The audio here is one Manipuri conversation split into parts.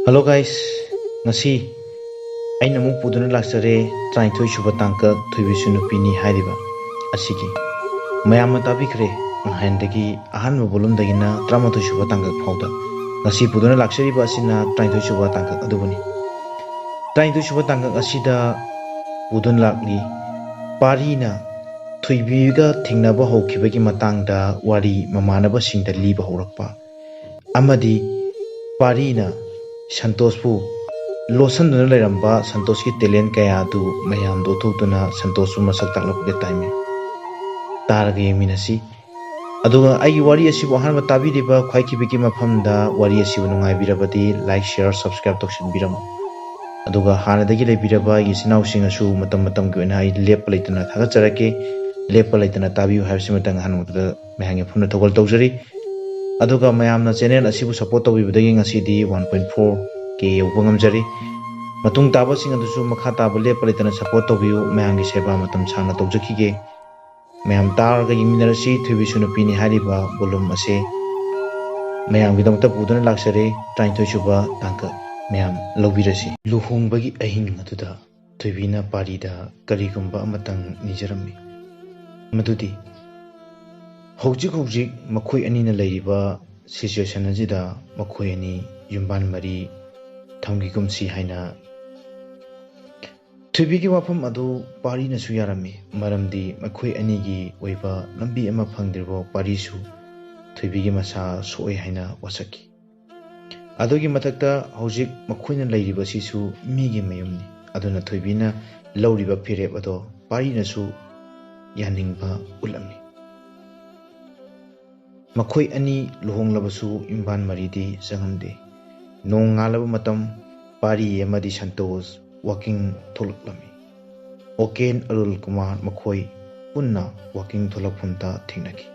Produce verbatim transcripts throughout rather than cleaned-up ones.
Hello guys, ꯉꯁꯤ ꯑꯩꯅ ꯑꯃꯨꯛ ꯄꯨꯗꯨꯅ ꯂꯥꯛꯆꯔꯦ ꯇꯔꯥꯅꯤꯊꯣꯏ ꯁꯨꯕ ꯇꯥꯡꯀꯛ ꯊꯣꯏꯕꯤꯁꯨ ꯅꯨꯄꯤꯅꯤ ꯍꯥꯏꯔꯤꯕ ꯑꯁꯤꯒꯤ꯫ ꯃꯌꯥꯝꯅ ꯇꯥꯕꯤꯈ꯭ꯔꯦ ꯉꯍꯥꯟꯗꯒꯤ ꯑꯍꯥꯟꯕ ꯕꯣꯂꯨꯝꯗꯒꯤꯅ ꯇꯔꯥꯃꯥꯊꯣꯏ ꯁꯨꯕ ꯇꯥꯡꯀꯛ ꯐꯥꯎꯗ꯫ ꯉꯁꯤ ꯄꯨꯗꯨꯅ ꯂꯥꯛꯆꯔꯤꯕ ꯑꯁꯤꯅ ꯇꯔꯥꯅꯤꯊꯣꯏ ꯁꯨꯕ ꯇꯥꯡꯀꯛ ꯑꯗꯨꯕꯨꯅꯤ꯫ ꯇꯔꯥꯅꯤꯊꯣꯏ ꯁꯨꯕ ꯇꯥꯡꯀꯛ ꯑꯁꯤꯗ ꯄꯨꯗꯨꯅ ꯂꯥꯛꯂꯤ ꯄꯥꯔꯤꯅ ꯊꯣꯏꯕꯤꯒ ꯊꯦꯡꯅꯕ ꯍꯧꯈꯤꯕꯒꯤ ꯃꯇꯥꯡꯗ ꯋꯥꯔꯤ ꯃꯃꯥꯟꯅꯕꯁꯤꯡꯗ ꯂꯤꯕ ꯍꯧꯔꯛꯄ꯫ ꯑꯃꯗꯤ ꯄꯥꯔꯤꯅ ꯁꯟꯇꯣꯁꯄꯨ ꯂꯣꯠꯁꯤꯟꯗꯨꯅ ꯂꯩꯔꯝꯕ ꯁꯟꯇꯣꯁꯀꯤ ꯇꯦꯂꯦꯟ ꯀꯌꯥ ꯑꯗꯨ ꯃꯌꯥꯝꯗ ꯎꯠꯊꯣꯛꯇꯨꯅ ꯁꯟꯇꯣꯁꯄꯨ ꯃꯁꯛ ꯇꯥꯛꯂꯛꯄꯒꯤ ꯇꯥꯏꯃꯤꯡ꯫ ꯇꯥꯔꯒ ꯌꯦꯡꯃꯤꯟꯅꯁꯤ꯫ ꯑꯗꯨꯒ ꯑꯩꯒꯤ ꯋꯥꯔꯤ ꯑꯁꯤꯕꯨ ꯑꯍꯥꯟꯕ ꯇꯥꯕꯤꯔꯤꯕ ꯈ꯭ꯋꯥꯏꯈꯤꯕꯒꯤ ꯃꯐꯝꯗ ꯋꯥꯔꯤ ꯑꯁꯤꯕꯨ ꯅꯨꯡꯉꯥꯏꯕꯤꯔꯕꯗꯤ like, share, subscribe ꯇꯧꯁꯤꯟꯕꯤꯔꯝꯃꯨ꯫ ꯑꯗꯨꯒ ꯍꯥꯟꯅꯗꯒꯤ ꯂꯩꯕꯤꯔꯕ ꯑꯩꯒꯤ ꯏꯆꯤꯟ ꯏꯅꯥꯎꯁꯤꯡ ꯑꯁꯨ ꯃꯇꯝ ꯃꯇꯝꯒꯤ ꯑꯣꯏꯅ ꯑꯩ ꯂꯦꯞꯄ ꯂꯩꯇꯅ ꯊꯥꯒꯠꯆꯔꯛꯀꯦ꯫ ꯂꯦꯞꯄ ꯂꯩꯇꯅ ꯇꯥꯕꯤꯌꯨ ꯍꯥꯏꯕꯁꯤꯃꯇꯪ ꯑꯍꯥꯟꯕꯗ ꯃꯌꯥꯝꯒꯤ ꯃꯐꯝꯗ ꯊꯧꯒꯜ ꯇꯧꯖꯔꯤ꯫ ꯑꯗꯨꯒ ꯃꯌꯥꯝꯅ ꯆꯦꯅꯦꯜ ꯑꯁꯤꯕꯨ ꯁꯞꯄꯣꯔꯠ ꯇꯧꯕꯤꯕꯗꯒꯤ ꯉꯁꯤꯗꯤ ꯋꯥꯟ ꯄꯣꯏꯟ ꯐꯣꯔ ꯀꯦ ꯌꯧꯕ ꯉꯝꯖꯔꯤ꯫ ꯃꯇꯨꯡ ꯇꯥꯕꯁꯤꯡ ꯑꯗꯨꯁꯨ ꯃꯈꯥ ꯇꯥꯕ ꯂꯦꯞꯄ ꯂꯩꯇꯅ ꯁꯞꯄꯣꯔꯠ ꯇꯧꯕꯤꯌꯨ꯫ ꯃꯌꯥꯝꯒꯤ ꯁꯦꯕꯥ ꯃꯇꯝ ꯁꯥꯡꯅ ꯇꯧꯖꯈꯤꯒꯦ꯫ ꯃꯌꯥꯝ ꯇꯥꯔꯒ ꯌꯦꯡꯃꯤꯟꯅꯔꯁꯤ ꯊꯣꯏꯕꯤꯁꯨ ꯅꯨꯄꯤꯅꯤ ꯍꯥꯏꯔꯤꯕ ꯕꯣꯂꯨꯝ ꯑꯁꯤ ꯃꯌꯥꯝꯒꯤꯗꯃꯛꯇ ꯄꯨꯗꯨꯅ ꯂꯥꯛꯆꯔꯦ꯫ ꯇꯔꯥꯅꯤꯊꯣꯏ ꯁꯨꯕ ꯇꯥꯡꯀꯛ ꯃꯌꯥꯝ ꯂꯧꯕꯤꯔꯁꯤ꯫ ꯂꯨꯍꯣꯡꯕꯒꯤ ꯑꯍꯤꯡ ꯑꯗꯨꯗ ꯊꯣꯏꯕꯤꯅ ꯄꯥꯔꯤꯗ ꯀꯔꯤꯒꯨꯝꯕ ꯑꯃꯇꯪ ꯅꯤꯖꯔꯝꯃꯤ꯫ ꯃꯗꯨꯗꯤ ꯍꯧꯖꯤꯛ ꯍꯧꯖꯤꯛ ꯃꯈꯣꯏ ꯑꯅꯤꯅ ꯂꯩꯔꯤꯕ ꯁꯤꯆꯨꯋꯦꯁꯟ ꯑꯁꯤꯗ ꯃꯈꯣꯏ ꯑꯅꯤ ꯌꯨꯝꯕꯥꯟ ꯃꯔꯤ ꯊꯝꯈꯤꯒꯨꯝꯁꯤ ꯍꯥꯏꯅ꯫ ꯊꯣꯏꯕꯤꯒꯤ ꯋꯥꯐꯝ ꯑꯗꯨ ꯄꯥꯔꯤꯅꯁꯨ ꯌꯥꯔꯝꯃꯤ, ꯃꯔꯝꯗꯤ ꯃꯈꯣꯏ ꯑꯅꯤꯒꯤ ꯑꯣꯏꯕ ꯂꯝꯕꯤ ꯑꯃ ꯐꯪꯗ꯭ꯔꯤꯕ ꯄꯥꯔꯤꯁꯨ ꯊꯣꯏꯕꯤꯒꯤ ꯃꯁꯥ ꯁꯣꯛꯑꯦ ꯍꯥꯏꯅ ꯋꯥꯁꯛꯈꯤ꯫ ꯑꯗꯨꯒꯤ ꯃꯊꯛꯇ ꯍꯧꯖꯤꯛ ꯃꯈꯣꯏꯅ ꯂꯩꯔꯤꯕꯁꯤꯁꯨ ꯃꯤꯒꯤ ꯃꯌꯨꯝꯅꯤ꯫ ꯑꯗꯨꯅ ꯊꯣꯏꯕꯤꯅ ꯂꯧꯔꯤꯕ ꯐꯤꯔꯦꯞ ꯑꯗꯣ ꯄꯥꯔꯤꯅꯁꯨ ꯌꯥꯅꯤꯡꯕ ꯎꯠꯂꯝꯃꯤ꯫ ꯃꯈꯣꯏ ꯑꯅꯤ ꯂꯨꯍꯣꯡꯂꯕꯁꯨ ꯏꯝꯕꯥꯟ ꯃꯔꯤꯗꯤ ꯆꯪꯉꯝꯗꯦ꯫ ꯅꯣꯡ ꯉꯥꯜꯂꯕ ꯃꯇꯝ ꯄꯥꯔꯤ ꯑꯃꯗꯤ ꯁꯟꯇꯣꯁ ꯋꯥꯀꯤꯡ ꯊꯣꯛꯂꯛꯂꯝꯃꯤ꯫ ꯑꯣꯀꯦꯟ ꯑꯔꯨꯜ ꯀꯨꯃꯥꯔ ꯃꯈꯣꯏ ꯄꯨꯟꯅ ꯋꯥꯀꯤꯡ ꯊꯣꯛꯂꯛꯐꯝꯗ ꯊꯦꯡꯅꯈꯤ꯫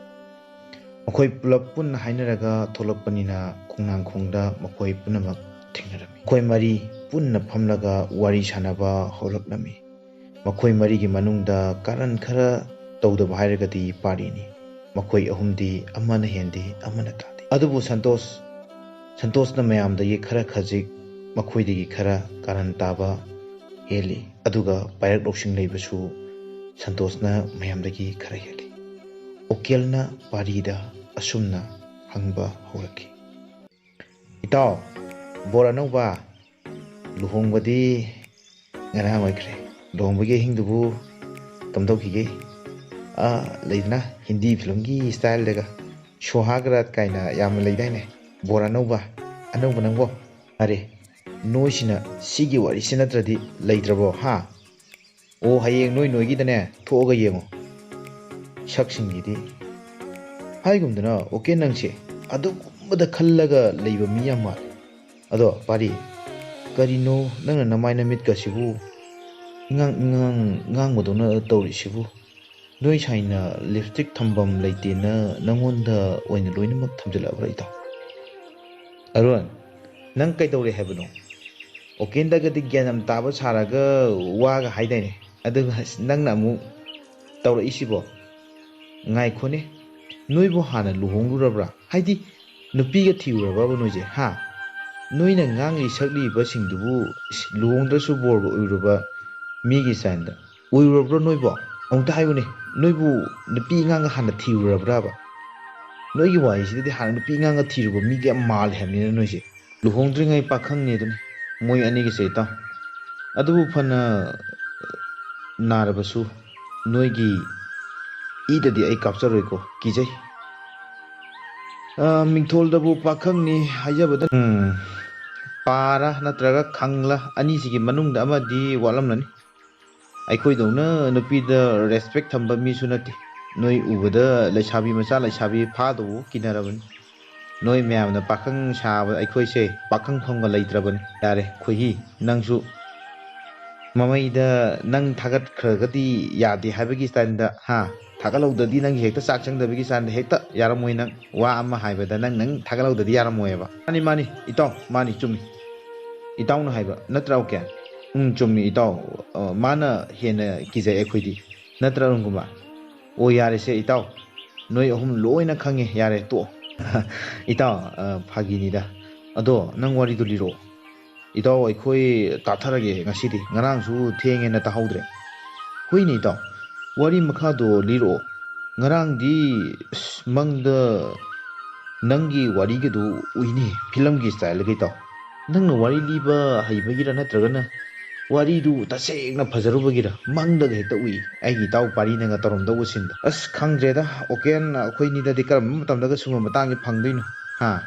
ꯃꯈꯣꯏ ꯄꯨꯂꯞ ꯄꯨꯟꯅ ꯍꯥꯏꯅꯔꯒ ꯊꯣꯛꯂꯛꯄꯅꯤꯅ ꯈꯣꯡꯅꯥꯡꯈꯣꯡꯗ ꯃꯈꯣꯏ ꯄꯨꯝꯅꯃꯛ ꯊꯦꯡꯅꯔꯝꯃꯤ꯫ ꯃꯈꯣꯏ ꯃꯔꯤ ꯄꯨꯟꯅ ꯐꯝꯂꯒ ꯋꯥꯔꯤ ꯁꯥꯟꯅꯕ ꯍꯧꯔꯛꯂꯝꯃꯤ꯫ ꯃꯈꯣꯏ ꯃꯔꯤꯒꯤ ꯃꯅꯨꯡꯗ ꯀꯥꯔꯟ ꯈꯔ ꯇꯧꯗꯕ ꯍꯥꯏꯔꯒꯗꯤ ꯄꯥꯔꯤꯅꯤ꯫ ꯃꯈꯣꯏ ꯑꯍꯨꯝꯗꯤ ꯑꯃꯅ ꯍꯦꯟꯗꯦ, ꯑꯃꯅ ꯇꯥꯗꯦ꯫ ꯑꯗꯨꯕꯨ ꯁꯟꯇꯣꯁ, ꯁꯟꯇꯣꯁꯅ ꯃꯌꯥꯝꯗꯒꯤ ꯈꯔ ꯈꯖꯤꯛ ꯃꯈꯣꯏꯗꯒꯤ ꯈꯔ ꯀꯥꯔꯟ ꯇꯥꯕ ꯍꯦꯜꯂꯤ, ꯑꯗꯨꯒ ꯄꯥꯏꯔꯛ ꯂꯧꯁꯤꯡ ꯂꯩꯕꯁꯨ ꯁꯟꯇꯣꯁꯅ ꯃꯌꯥꯝꯗꯒꯤ ꯈꯔ ꯍꯦꯜꯂꯤ꯫ ꯎꯀꯤꯜꯅ ꯄꯥꯔꯤꯗ ꯑꯁꯨꯝꯅ ꯍꯪꯕ ꯍꯧꯔꯛꯈꯤ, "ꯏꯇꯥꯎ, ꯕꯣꯔ ꯑꯅꯧꯕ, ꯂꯨꯍꯣꯡꯕꯗꯤ ꯉꯔꯥꯡ ꯑꯣꯏꯈ꯭ꯔꯦ꯫ ꯂꯨꯍꯣꯡꯕꯒꯤ ꯑꯍꯤꯡꯗꯨꯕꯨ ꯀꯝꯗꯧꯈꯤꯒꯦ? ꯑꯥ, ꯂꯩꯗꯅ, ꯍꯤꯟꯗꯤ ꯐꯤꯂꯝꯒꯤ ꯁ꯭ꯇꯥꯏꯜꯗꯒ ꯁꯣꯍꯥꯒ ꯔꯥꯠ ꯀꯥꯏꯅ ꯌꯥꯝꯅ ꯂꯩꯗꯥꯏꯅꯦ? ꯕꯣꯔ ꯑꯅꯧꯕ, ꯑꯅꯧꯕ ꯅꯪꯕꯣ?" "ꯑꯔꯦ, ꯅꯣꯏꯁꯤꯅ ꯁꯤꯒꯤ ꯋꯥꯔꯤꯁꯤ ꯅꯠꯇ꯭ꯔꯗꯤ ꯂꯩꯇ꯭ꯔꯕꯣ, ꯍꯥ? ꯑꯣ, ꯍꯌꯦꯡ ꯅꯣꯏ ꯅꯣꯏꯒꯤꯗꯅꯦ ꯊꯣꯛꯑꯒ ꯌꯦꯡꯉꯣ꯫ ꯁꯛꯁꯤꯡꯁꯤꯗꯤ ꯍꯥꯏꯒꯨꯝꯗꯅ, ꯑꯣꯀꯦ, ꯅꯪꯁꯦ ꯑꯗꯨꯒꯨꯝꯕꯗ ꯈꯜꯂꯒ ꯂꯩꯕ ꯃꯤ ꯌꯥꯝ ꯃꯥꯜꯂꯦ꯫ ꯑꯗꯣ ꯄꯥꯔꯤ, ꯀꯔꯤꯅꯣ ꯅꯪꯅ ꯅꯃꯥꯏ ꯅꯃꯤꯠꯀꯁꯤꯕꯨ ꯏꯉꯥꯡ ꯏꯉꯥꯡ ꯉꯥꯡꯕꯗꯧꯅ ꯇꯧꯔꯤꯁꯤꯕꯨ? ꯅꯣꯏ ꯁꯥꯏꯅ ꯂꯤꯞꯁꯇꯤꯛ ꯊꯝꯐꯝ ꯂꯩꯇꯦꯅ ꯅꯪꯉꯣꯟꯗ ꯑꯣꯏꯅ ꯂꯣꯏꯅꯃꯛ ꯊꯝꯖꯤꯜꯂꯛꯑꯕ꯭ꯔꯥ, ꯏꯇꯥꯎ?" "ꯑꯔꯨꯟ, ꯅꯪ ꯀꯩꯗꯧꯔꯦ ꯍꯥꯏꯕꯅꯣ? ꯑꯣꯀꯦꯟꯗꯒꯗꯤ ꯒ꯭ꯌꯥꯟ ꯌꯥꯝ ꯇꯥꯕ ꯁꯥꯔꯒ ꯋꯥꯒ ꯍꯥꯏꯗꯥꯏꯅꯦ, ꯑꯗꯨꯒ ꯅꯪꯅ ꯑꯃꯨꯛ ꯇꯧꯔꯛꯏꯁꯤꯕꯣ? ꯉꯥꯏꯈꯣꯅꯦ, ꯅꯣꯏꯕꯨ ꯍꯥꯟꯅ ꯂꯨꯍꯣꯡꯂꯨꯔꯕ꯭ꯔꯥ? ꯍꯥꯏꯗꯤ, ꯅꯨꯄꯤꯒ ꯊꯤꯔꯨꯔꯕꯕ ꯅꯣꯏꯁꯦ, ꯍꯥ? ꯅꯣꯏꯅ ꯉꯥꯡꯂꯤ ꯁꯛꯂꯤꯕꯁꯤꯡꯗꯨꯕꯨ, ꯏꯁ, ꯂꯨꯍꯣꯡꯗ꯭ꯔꯁꯨ ꯕꯣꯔꯒ ꯑꯣꯏꯔꯨꯔꯕ ꯃꯤꯒꯤ ꯁꯥꯏꯟꯗ ꯑꯣꯏꯔꯨꯔꯕ꯭ꯔꯣ ꯅꯣꯏꯕꯣ? ꯑꯃꯨꯛꯇ ꯍꯥꯏꯌꯨꯅꯦ, ꯅꯣꯏꯕꯨ ꯅꯨꯄꯤ ꯑꯉꯥꯡꯒ ꯍꯥꯟꯅ ꯊꯤꯔꯨꯔꯕ꯭ꯔꯕ? ꯅꯣꯏꯒꯤ ꯋꯥꯍꯩꯁꯤꯗꯗꯤ ꯍꯥꯟꯅ ꯅꯨꯄꯤ ꯑꯉꯥꯡꯒ ꯊꯤꯔꯨꯕ ꯃꯤꯒ ꯌꯥꯝ ꯃꯥꯜꯂꯦ ꯍꯥꯏꯕꯅꯤꯅ ꯅꯣꯏꯁꯦ꯫ ꯂꯨꯍꯣꯡꯗ꯭ꯔꯤꯉꯩ ꯄꯥꯈꯪꯅꯤ ꯑꯗꯨꯅꯤ ꯃꯣꯏ ꯑꯅꯤꯒꯤꯁꯦ, ꯏꯇꯥꯎ꯫ ꯑꯗꯨꯕꯨ ꯐꯅ ꯅꯥꯔꯕꯁꯨ ꯅꯣꯏꯒꯤ ꯏꯗꯗꯤ ꯑꯩ ꯀꯥꯞꯆꯔꯣꯏꯀꯣ, ꯀꯤꯖꯩ꯫ ꯑ, ꯃꯤꯡꯊꯣꯜꯗꯕꯨ ꯄꯥꯈꯪꯅꯤ ꯍꯥꯏꯖꯕꯗ, ꯎꯝ, ꯄꯥꯔ ꯅꯠꯇ꯭ꯔꯒ ꯈꯪꯂ ꯑꯅꯤꯁꯤꯒꯤ ꯃꯅꯨꯡꯗ ꯑꯃꯗꯤ ꯋꯥꯠꯂꯝꯂꯅꯤ꯫ ꯑꯩꯈꯣꯏꯗꯧꯅ ꯅꯨꯄꯤꯗ ꯔꯦꯁꯄꯦꯛ ꯊꯝꯕ ꯃꯤꯁꯨ ꯅꯠꯇꯦ꯫ ꯅꯣꯏ ꯎꯕꯗ ꯂꯩꯁꯥꯕꯤ ꯃꯆꯥ ꯂꯩꯁꯥꯕꯤ ꯐꯥꯗꯧꯕ ꯀꯤꯅꯔꯕꯅꯤ꯫ ꯅꯣꯏ ꯃꯌꯥꯝꯅ ꯄꯥꯈꯪ ꯁꯥꯕ ꯑꯩꯈꯣꯏꯁꯦ ꯄꯥꯈꯪ ꯐꯝꯒ ꯂꯩꯇ꯭ꯔꯕꯅꯤ꯫ ꯌꯥꯔꯦ, ꯈꯣꯏꯍꯤ, ꯅꯪꯁꯨ ꯃꯃꯩꯗ ꯅꯪ ꯊꯥꯒꯠꯈ꯭ꯔꯒꯗꯤ ꯌꯥꯗꯦ ꯍꯥꯏꯕꯒꯤ ꯁ꯭ꯇꯥꯏꯜꯗ, ꯍꯥ? ꯊꯥꯒꯠꯍꯧꯗ꯭ꯔꯗꯤ ꯅꯪꯒꯤ ꯍꯦꯛꯇ ꯆꯥꯛ ꯆꯪꯗꯕꯒꯤ ꯁ꯭ꯇꯥꯏꯜꯗ ꯍꯦꯛꯇ ꯌꯥꯔꯝꯃꯣꯏ ꯅꯪ꯫ ꯋꯥ ꯑꯃ ꯍꯥꯏꯕꯗ ꯅꯪ, ꯅꯪ ꯊꯥꯒꯠꯍꯧꯗ꯭ꯔꯗꯤ ꯌꯥꯔꯝꯃꯣꯏꯑꯕ꯫ ꯃꯥꯅꯤ, ꯃꯥꯅꯤ, ꯏꯇꯥꯎ, ꯃꯥꯅꯤ, ꯆꯨꯝꯃꯤ꯫ ꯏꯇꯥꯎꯅ ꯍꯥꯏꯕ ꯅꯠꯇ꯭ꯔꯥ, ꯑꯣꯀꯦ? ꯎꯝ, ꯆꯨꯝꯃꯤ, ꯏꯇꯥꯎ꯫ ꯑ, ꯃꯥꯅ ꯍꯦꯟꯅ ꯀꯤꯖꯩ ꯑꯩꯈꯣꯏꯗꯤ꯫ ꯅꯠꯇ꯭ꯔꯥ, ꯑꯔꯨꯟ ꯀꯨꯃꯥꯔ? ꯑꯣ, ꯌꯥꯔꯦꯁꯦ, ꯏꯇꯥꯎ꯫ ꯅꯣꯏ ꯑꯍꯨꯝ ꯂꯣꯏꯅ ꯈꯪꯉꯦ꯫ ꯌꯥꯔꯦ, ꯇꯣꯛꯑꯣ꯫ ꯏꯇꯥꯎ, ꯑ, ꯐꯥꯒꯤꯅꯤꯗ꯫ ꯑꯗꯣ ꯅꯪ ꯋꯥꯔꯤꯗꯣ ꯂꯤꯔꯛꯑꯣ꯫ ꯏꯇꯥꯎ, ꯑꯩꯈꯣꯏ ꯇꯥꯊꯔꯒꯦ ꯉꯁꯤꯗꯤ, ꯉꯔꯥꯡꯁꯨ ꯊꯦꯡꯉꯦꯅ ꯇꯥꯍꯧꯗ꯭ꯔꯦ꯫ ꯍꯣꯏꯅꯦ ꯏꯇꯥꯎ, ꯋꯥꯔꯤ ꯃꯈꯥꯗꯣ ꯂꯤꯔꯛꯑꯣ꯫ ꯉꯔꯥꯡꯗꯤ ꯑꯁ, ꯃꯪꯗ ꯅꯪꯒꯤ ꯋꯥꯔꯤꯒꯗꯨ ꯎꯏꯅꯦ, ꯐꯤꯂꯝꯒꯤ ꯁ꯭ꯇꯥꯏꯜꯒ ꯏꯇꯥꯎ꯫ ꯅꯪꯅ ꯋꯥꯔꯤ ꯂꯤꯕ ꯍꯩꯕꯒꯤꯔ ꯅꯠꯇ꯭ꯔꯒꯅ ꯋꯥꯔꯤꯗꯨ ꯇꯁꯦꯡꯅ ꯐꯖꯔꯨꯕꯒꯤꯔ ꯃꯪꯗꯒ ꯍꯦꯛꯇ ꯎꯏ꯫ ꯑꯩꯒꯤ ꯏꯇꯥꯎ ꯄꯥꯔꯤꯅꯒ ꯇꯧꯔꯝꯗꯧꯕ ꯁꯤꯟꯗꯣ꯫ ꯑꯁ, ꯈꯪꯗ꯭ꯔꯦꯗ, ꯑꯣꯀꯦꯟ ꯑꯩꯈꯣꯏꯅꯤꯗꯗꯤ ꯀꯔꯝꯕ ꯃꯇꯝꯗꯒ ꯁꯨꯝꯕ ꯃꯇꯥꯡꯁꯦ ꯐꯪꯗꯣꯏꯅꯣ? ꯍꯥ?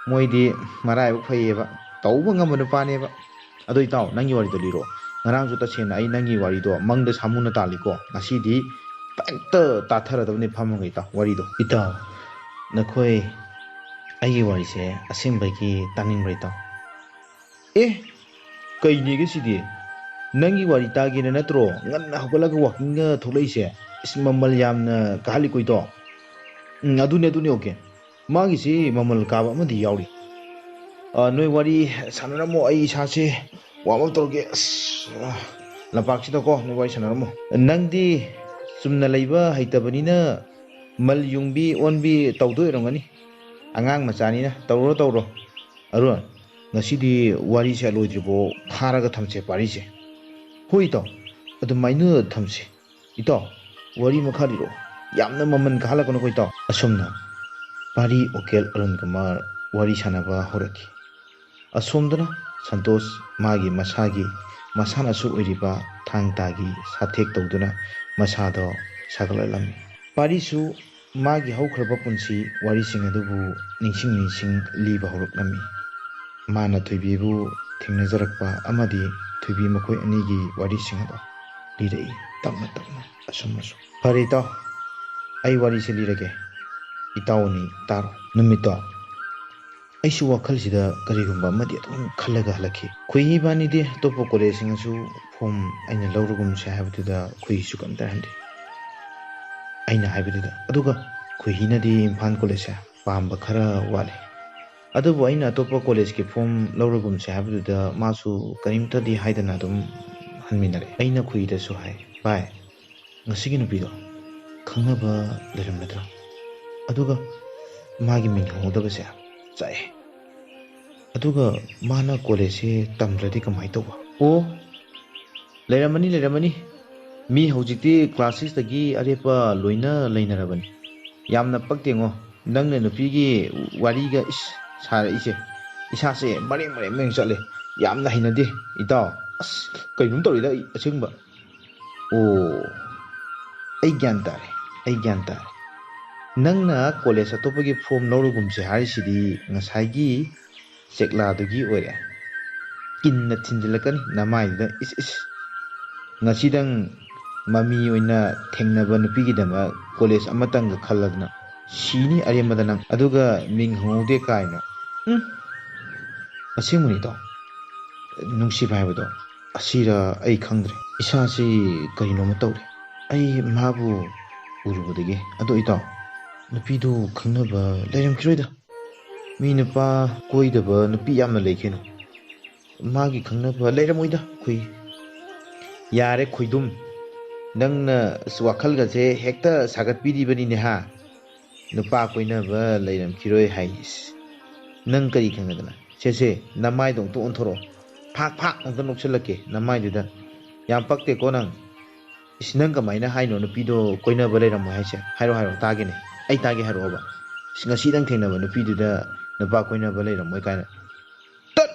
ꯃꯣꯏꯗꯤ ꯃꯔꯥꯏꯕꯛ ꯐꯩꯌꯦꯕ, ꯇꯧꯕ ꯉꯝꯕ ꯅꯨꯄꯥꯅꯦꯕ꯫ ꯑꯗꯣ ꯏꯇꯥꯎ, ꯅꯪꯒꯤ ꯋꯥꯔꯤꯗꯣ ꯂꯤꯔꯣ꯫ ꯉꯔꯥꯡꯁꯨ ꯇꯁꯦꯡꯅ ꯑꯩ ꯅꯪꯒꯤ ꯋꯥꯔꯤꯗꯣ ꯃꯪꯗ ꯁꯥꯃꯨꯅ ꯇꯥꯜꯂꯤꯀꯣ꯫ ꯉꯁꯤꯗꯤ ꯍꯦꯛꯇ ꯇꯥꯊꯔꯗꯕꯅꯤ ꯐꯝꯃꯒ ꯏꯇꯥꯎ ꯋꯥꯔꯤꯗꯣ꯫ ꯏꯇꯥꯎ, ꯅꯈꯣꯏ ꯑꯩꯒꯤ ꯋꯥꯔꯤꯁꯦ ꯑꯁꯦꯡꯕꯒꯤ ꯇꯥꯅꯤꯡꯕ꯭ꯔꯥ ꯏꯇꯥꯎ? ꯑꯦ, ꯀꯩꯅꯦꯒꯦ ꯁꯤꯗꯤ? ꯅꯪꯒꯤ ꯋꯥꯔꯤ ꯇꯥꯒꯦꯅ ꯅꯠꯇ꯭ꯔꯣ ꯉꯟꯅ ꯍꯧꯒꯠꯂꯒ ꯋꯥꯛꯀꯤꯡꯒ ꯊꯣꯛꯂꯛꯏꯁꯦ? ꯏꯁ, ꯃꯃꯜ ꯌꯥꯝꯅ ꯀꯥꯍꯜꯂꯤꯀꯣ ꯏꯇꯥꯎ꯫ ꯎꯝ, ꯑꯗꯨꯅꯦ, ꯑꯗꯨꯅꯦ, ꯑꯣꯀꯦ꯫ ꯃꯥꯒꯤꯁꯤ ꯃꯃꯜ ꯀꯥꯕ ꯑꯃꯗꯤ ꯌꯥꯎꯔꯤ꯫ ꯑ, ꯅꯣꯏ ꯋꯥꯔꯤ ꯁꯥꯟꯅꯔꯝꯃꯣ, ꯑꯩ ꯏꯁꯥꯁꯦ ꯋꯥꯔꯝ ꯑꯞ ꯇꯧꯔꯒꯦ꯫ ꯑꯁ, ꯑ, ꯂꯝꯄꯥꯛꯁꯤꯗꯀꯣ ꯅꯣꯏ ꯋꯥꯔꯤ ꯁꯥꯟꯅꯔꯝꯃꯣ꯫ ꯅꯪꯗꯤ ꯆꯨꯝꯅ ꯂꯩꯕ ꯍꯩꯇꯕꯅꯤꯅ ꯃꯜ ꯌꯨꯡꯕꯤ ꯑꯣꯟꯕꯤ ꯇꯧꯗꯣꯏ ꯑꯣꯏꯔꯝꯒꯅꯤ꯫ ꯑꯉꯥꯡ ꯃꯆꯥꯅꯤꯅ꯫ ꯇꯧꯔꯣ, ꯇꯧꯔꯣ꯫ ꯑꯔꯨꯟ, ꯉꯁꯤꯗꯤ ꯋꯥꯔꯤꯁꯦ ꯂꯣꯏꯗ꯭ꯔꯤꯕꯣ ꯐꯥꯔꯒ ꯊꯝꯁꯦ ꯄꯥꯔꯤꯁꯦ꯫ ꯍꯣꯏ ꯏꯇꯥꯎ, ꯑꯗꯨꯃꯥꯏꯅ ꯊꯝꯁꯦ꯫ ꯏꯇꯥꯎ, ꯋꯥꯔꯤ ꯃꯈꯥ ꯂꯤꯔꯛꯑꯣ꯫ ꯌꯥꯝꯅ ꯃꯃꯜ ꯀꯥꯍꯜꯂꯛꯀꯅꯨꯀꯣ ꯏꯇꯥꯎ꯫ ꯑꯁꯨꯝꯅ ꯄꯥꯔꯤ ꯑꯣꯀꯦꯜ ꯑꯔꯨꯟ ꯀꯨꯃꯥꯔ ꯋꯥꯔꯤ ꯁꯥꯟꯅꯕ ꯍꯧꯔꯛꯈꯤ꯫ ꯑꯁꯣꯝꯗꯅ ꯁꯟꯇꯣꯁ ꯃꯥꯒꯤ ꯃꯁꯥꯒꯤ ꯃꯁꯥꯟꯅꯁꯨ ꯑꯣꯏꯔꯤꯕ ꯊꯥꯡ ꯇꯥꯒꯤ ꯁꯥꯊꯦꯛ ꯇꯧꯗꯨꯅ ꯃꯁꯥꯗꯣ ꯁꯥꯒꯠꯍꯜꯂꯝꯃꯤ꯫ ꯄꯥꯔꯤꯁꯨ ꯃꯥꯒꯤ ꯍꯧꯈ꯭ꯔꯕ ꯄꯨꯟꯁꯤ ꯋꯥꯔꯤꯁꯤꯡ ꯑꯗꯨꯕꯨ ꯅꯤꯡꯁꯤꯡ ꯅꯤꯡꯁꯤꯡ ꯂꯤꯕ ꯍꯧꯔꯛꯂꯝꯃꯤ꯫ ꯃꯥꯅ ꯊꯣꯏꯕꯤꯕꯨ ꯊꯦꯡꯅꯖꯔꯛꯄ ꯑꯃꯗꯤ ꯊꯣꯏꯕꯤ ꯃꯈꯣꯏ ꯑꯅꯤꯒꯤ ꯋꯥꯔꯤꯁꯤꯡ ꯑꯗꯣ ꯂꯤꯔꯛꯏ ꯇꯞꯅ ꯇꯞꯅ ꯑꯁꯨꯝ ꯑꯁꯨꯝ꯫ ꯐꯔꯦ ꯏꯇꯥꯎ, ꯑꯩ ꯋꯥꯔꯤꯁꯦ ꯂꯤꯔꯒꯦ, ꯏꯇꯥꯎ ꯑꯅꯤ ꯇꯥꯔꯣ꯫ ꯅꯨꯃꯤꯠꯇꯣ ꯑꯩꯁꯨ ꯋꯥꯈꯜꯁꯤꯗ ꯀꯔꯤꯒꯨꯝꯕ ꯑꯃꯗꯤ ꯑꯗꯨꯝ ꯈꯜꯂꯒ ꯍꯜꯂꯛꯈꯤ꯫ ꯈꯣꯏꯍꯤ ꯏꯕꯥꯅꯤꯗꯤ ꯑꯇꯣꯞꯄ ꯀꯣꯂꯦꯖꯁꯤꯡꯅꯁꯨ ꯐꯣꯝ ꯑꯩꯅ ꯂꯧꯔꯒꯨꯝꯁꯦ ꯍꯥꯏꯕꯗꯨꯗ ꯈꯣꯏꯍꯤꯁꯨ ꯀꯔꯤꯝꯇ ꯍꯥꯏꯔꯝꯗꯦ꯫ ꯑꯩꯅ ꯍꯥꯏꯕꯗꯨꯗ, ꯑꯗꯨꯒ ꯈꯣꯏꯍꯤꯅꯗꯤ ꯏꯝꯐꯥꯜ ꯀꯣꯂꯦꯖꯁꯦ ꯄꯥꯝꯕ ꯈꯔ ꯋꯥꯠꯂꯤ꯫ ꯑꯗꯨꯕꯨ ꯑꯩꯅ ꯑꯇꯣꯞꯄ ꯀꯣꯂꯦꯖꯀꯤ ꯐꯣꯝ ꯂꯧꯔꯒꯨꯝꯁꯦ ꯍꯥꯏꯕꯗꯨꯗ ꯃꯥꯁꯨ ꯀꯔꯤꯝꯇꯗꯤ ꯍꯥꯏꯗꯅ ꯑꯗꯨꯝ ꯍꯟꯃꯤꯟꯅꯔꯦ꯫ ꯑꯩꯅ ꯈꯣꯏꯍꯤꯗꯁꯨ ꯍꯥꯏ, "ꯚꯥꯏ, ꯉꯁꯤꯒꯤ ꯅꯨꯄꯤꯗꯣ ꯈꯪꯅꯕ ꯂꯩꯔꯝꯒꯗ꯭ꯔꯥ? ꯑꯗꯨꯒ ꯃꯥꯒꯤ ꯃꯤꯡ ꯍꯣꯡꯒꯗꯕꯁꯦ ꯆꯥꯛꯑꯦ꯫ ꯑꯗꯨꯒ ꯃꯥꯅ ꯀꯣꯂꯦꯖꯁꯦ ꯇꯝꯗ꯭ꯔꯗꯤ ꯀꯃꯥꯏꯅ ꯇꯧꯕ? ꯑꯣ, ꯂꯩꯔꯝꯃꯅꯤ, ꯂꯩꯔꯝꯃꯅꯤ꯫ ꯃꯤ ꯍꯧꯖꯤꯛꯇꯤ ꯀ꯭ꯂꯥꯁ ꯁꯤꯛꯁꯇꯒꯤ ꯑꯔꯦꯞꯄ ꯂꯣꯏꯅ ꯂꯩꯅꯔꯕꯅꯤ꯫ ꯌꯥꯝꯅ ꯄꯛꯇꯦꯉꯣ, ꯅꯪꯅ ꯅꯨꯄꯤꯒꯤ ꯋꯥꯔꯤꯒ ꯏꯁ ꯁꯥꯔꯛꯏꯁꯦ꯫ ꯏꯁꯥꯁꯦ ꯃꯔꯦꯡ ꯃꯔꯦꯡ ꯃꯔꯦꯡ ꯆꯠꯂꯦ꯫ ꯌꯥꯝꯅ ꯍꯩꯅꯗꯦ, ꯏꯇꯥꯎ꯫ ꯑꯁ, ꯀꯩꯅꯣꯝ ꯇꯧꯔꯤꯗ ꯑꯩ ꯑꯁꯦꯡꯕ꯫ ꯑꯣ, ꯑꯩ ꯒ꯭ꯌꯥꯟ ꯇꯥꯔꯦ, ꯑꯩ ꯒ꯭ꯌꯥꯟ ꯇꯥꯔꯦ꯫ ꯅꯪꯅ ꯀꯣꯂꯦꯖ ꯑꯇꯣꯞꯄꯒꯤ ꯐꯣꯔꯝ ꯂꯧꯔꯒꯨꯝꯁꯦ ꯍꯥꯏꯔꯤꯁꯤꯗꯤ ꯉꯁꯥꯏꯒꯤ ꯆꯦꯛꯂꯥꯗꯨꯒꯤ ꯑꯣꯏꯔꯦ꯫ ꯀꯤꯟꯅ ꯊꯤꯟꯖꯤꯜꯂꯛꯀꯅꯤ ꯅꯃꯥꯏꯗꯨꯗ, ꯏꯁ, ꯏꯁ꯫ ꯉꯁꯤꯗꯪ ꯃꯃꯤ ꯑꯣꯏꯅ ꯊꯦꯡꯅꯕ ꯅꯨꯄꯤꯒꯤꯗꯃꯛ ꯀꯣꯂꯦꯖ ꯑꯃꯇꯪꯒ ꯈꯜꯂꯗꯅ ꯁꯤꯅꯤ ꯑꯔꯦꯝꯕꯗ ꯅꯪ꯫ ꯑꯗꯨꯒ ꯃꯤꯡ ꯍꯪꯍꯧꯗꯦ ꯀꯥꯏꯅ꯫ ꯎꯝ, ꯑꯁꯦꯡꯕꯅꯤꯗꯣ꯫ ꯅꯨꯡꯁꯤꯕ ꯍꯥꯏꯕꯗꯣ ꯑꯁꯤꯔ ꯑꯩ ꯈꯪꯗ꯭ꯔꯦ꯫ ꯏꯁꯥꯁꯤ ꯀꯔꯤꯅꯣꯃ ꯇꯧꯔꯦ꯫ ꯑꯩ ꯃꯥꯕꯨ ꯎꯔꯨꯕꯗꯒꯤ꯫ ꯑꯗꯣ ꯏꯇꯥꯎ, ꯅꯨꯄꯤꯗꯨ ꯈꯪꯅꯕ ꯂꯩꯔꯝꯈꯤꯔꯣꯏꯗ꯫ ꯃꯤ ꯅꯨꯄꯥ ꯀꯣꯏꯗꯕ ꯅꯨꯄꯤ ꯌꯥꯝꯅ ꯂꯩ ꯀꯩꯅꯣ꯫ ꯃꯥꯒꯤ ꯈꯪꯅꯕ ꯂꯩꯔꯝꯃꯣꯏꯗ, ꯈꯨꯏ꯫ ꯌꯥꯔꯦ ꯈꯣꯏꯗꯨꯝ, ꯅꯪꯅ ꯑꯁ ꯋꯥꯈꯜꯒꯁꯦ ꯍꯦꯛꯇ ꯁꯥꯒꯠꯄꯤꯔꯤꯕꯅꯤꯅꯦ ꯍꯥ? ꯅꯨꯄꯥ ꯀꯣꯏꯅꯕ ꯂꯩꯔꯝꯈꯤꯔꯣꯏ ꯍꯥꯏ꯫ ꯏꯁ, ꯅꯪ ꯀꯔꯤ ꯈꯪꯉꯗꯅ? ꯁꯦ ꯁꯦ, ꯅꯃꯥꯏꯗꯣ ꯑꯝꯇ ꯑꯣꯟꯊꯣꯔꯛꯑꯣ꯫ ꯐꯥꯛ ꯐꯥꯛ ꯑꯝꯇ ꯅꯣꯛꯁꯜꯂꯛꯀꯦ ꯅꯃꯥꯏꯗꯨꯗ꯫ ꯌꯥꯝ ꯄꯛꯇꯦꯀꯣ ꯅꯪ꯫ ꯏꯁ, ꯅꯪ ꯀꯃꯥꯏꯅ ꯍꯥꯏꯅꯣ ꯅꯨꯄꯤꯗꯣ ꯀꯣꯏꯅꯕ ꯂꯩꯔꯝꯃꯣꯏ ꯍꯥꯏꯁꯦ? ꯍꯥꯏꯔꯣ ꯍꯥꯏꯔꯣ ꯇꯥꯒꯦꯅꯦ꯫ ꯑꯩ ꯇꯥꯒꯦ ꯍꯥꯏꯔꯛꯑꯣꯕ꯫ ꯏꯁ, ꯉꯁꯤꯗꯪ ꯊꯦꯡꯅꯕ ꯅꯨꯄꯤꯗꯨꯗ ꯅꯨꯄꯥ ꯀꯣꯏꯅꯕ ꯂꯩꯔꯝꯃꯣꯏ ꯀꯥꯏꯅ꯫ ꯇꯠ!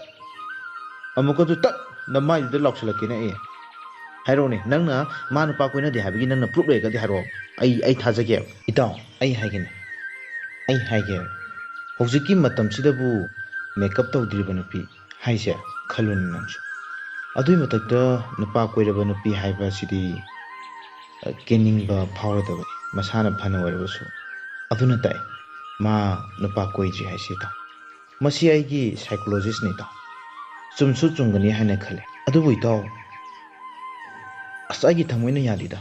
ꯑꯃꯨꯛꯀꯁꯨ ꯇꯠ! ꯅꯃꯥꯏꯗꯨꯗ ꯂꯥꯎꯁꯜꯂꯛꯀꯦꯅꯦ ꯑꯩ꯫ ꯍꯥꯏꯔꯛꯑꯣꯅꯦ, ꯅꯪꯅ ꯃꯥ ꯅꯨꯄꯥ ꯀꯣꯏꯅꯗꯦ ꯍꯥꯏꯕꯒꯤ ꯅꯪꯅ ꯄ꯭ꯔꯨꯞ ꯂꯩꯔꯒꯗꯤ ꯍꯥꯏꯔꯛꯑꯣ꯫ ꯑꯩ, ꯑꯩ ꯊꯥꯖꯒꯦꯕ꯫ ꯏꯇꯥꯎ, ꯑꯩ ꯍꯥꯏꯒꯦꯅꯦ꯫ ꯑꯩ ꯍꯥꯏꯒꯦꯕ꯫ ꯍꯧꯖꯤꯛꯀꯤ ꯃꯇꯝꯁꯤꯗꯕꯨ ꯃꯦꯀꯞ ꯇꯧꯗ꯭ꯔꯤꯕ ꯅꯨꯄꯤ ꯍꯥꯏꯁꯦ ꯈꯜꯂꯨꯅꯦ ꯅꯪꯁꯨ꯫ ꯑꯗꯨꯏ ꯃꯊꯛꯇ ꯅꯨꯄꯥ ꯀꯣꯏꯔꯕ ꯅꯨꯄꯤ ꯍꯥꯏꯕ ꯑꯁꯤꯗꯤ, ꯑ, ꯀꯦꯅꯤꯡꯕ ꯐꯥꯎꯔꯗꯕꯅꯤ, ꯃꯁꯥꯅ ꯐꯅ ꯑꯣꯏꯔꯕꯁꯨ꯫ ꯑꯗꯨꯅ ꯇꯥꯛꯑꯦ ꯃꯥ ꯅꯨꯄꯥ ꯀꯣꯏꯗ꯭ꯔꯤ ꯍꯥꯏꯁꯦ ꯏꯇꯥꯎ꯫ ꯃꯁꯤ ꯑꯩꯒꯤ ꯁꯥꯏꯀꯣꯂꯣꯖꯤꯁꯅꯤ ꯏꯇꯥꯎ꯫ ꯆꯨꯝꯁꯨ ꯆꯨꯝꯒꯅꯤ ꯍꯥꯏꯅ ꯈꯜꯂꯦ꯫ ꯑꯗꯨꯕꯨ ꯏꯇꯥꯎ, ꯑꯁ, ꯑꯩꯒꯤ ꯊꯃꯣꯏꯅ ꯌꯥꯗꯦꯗ꯫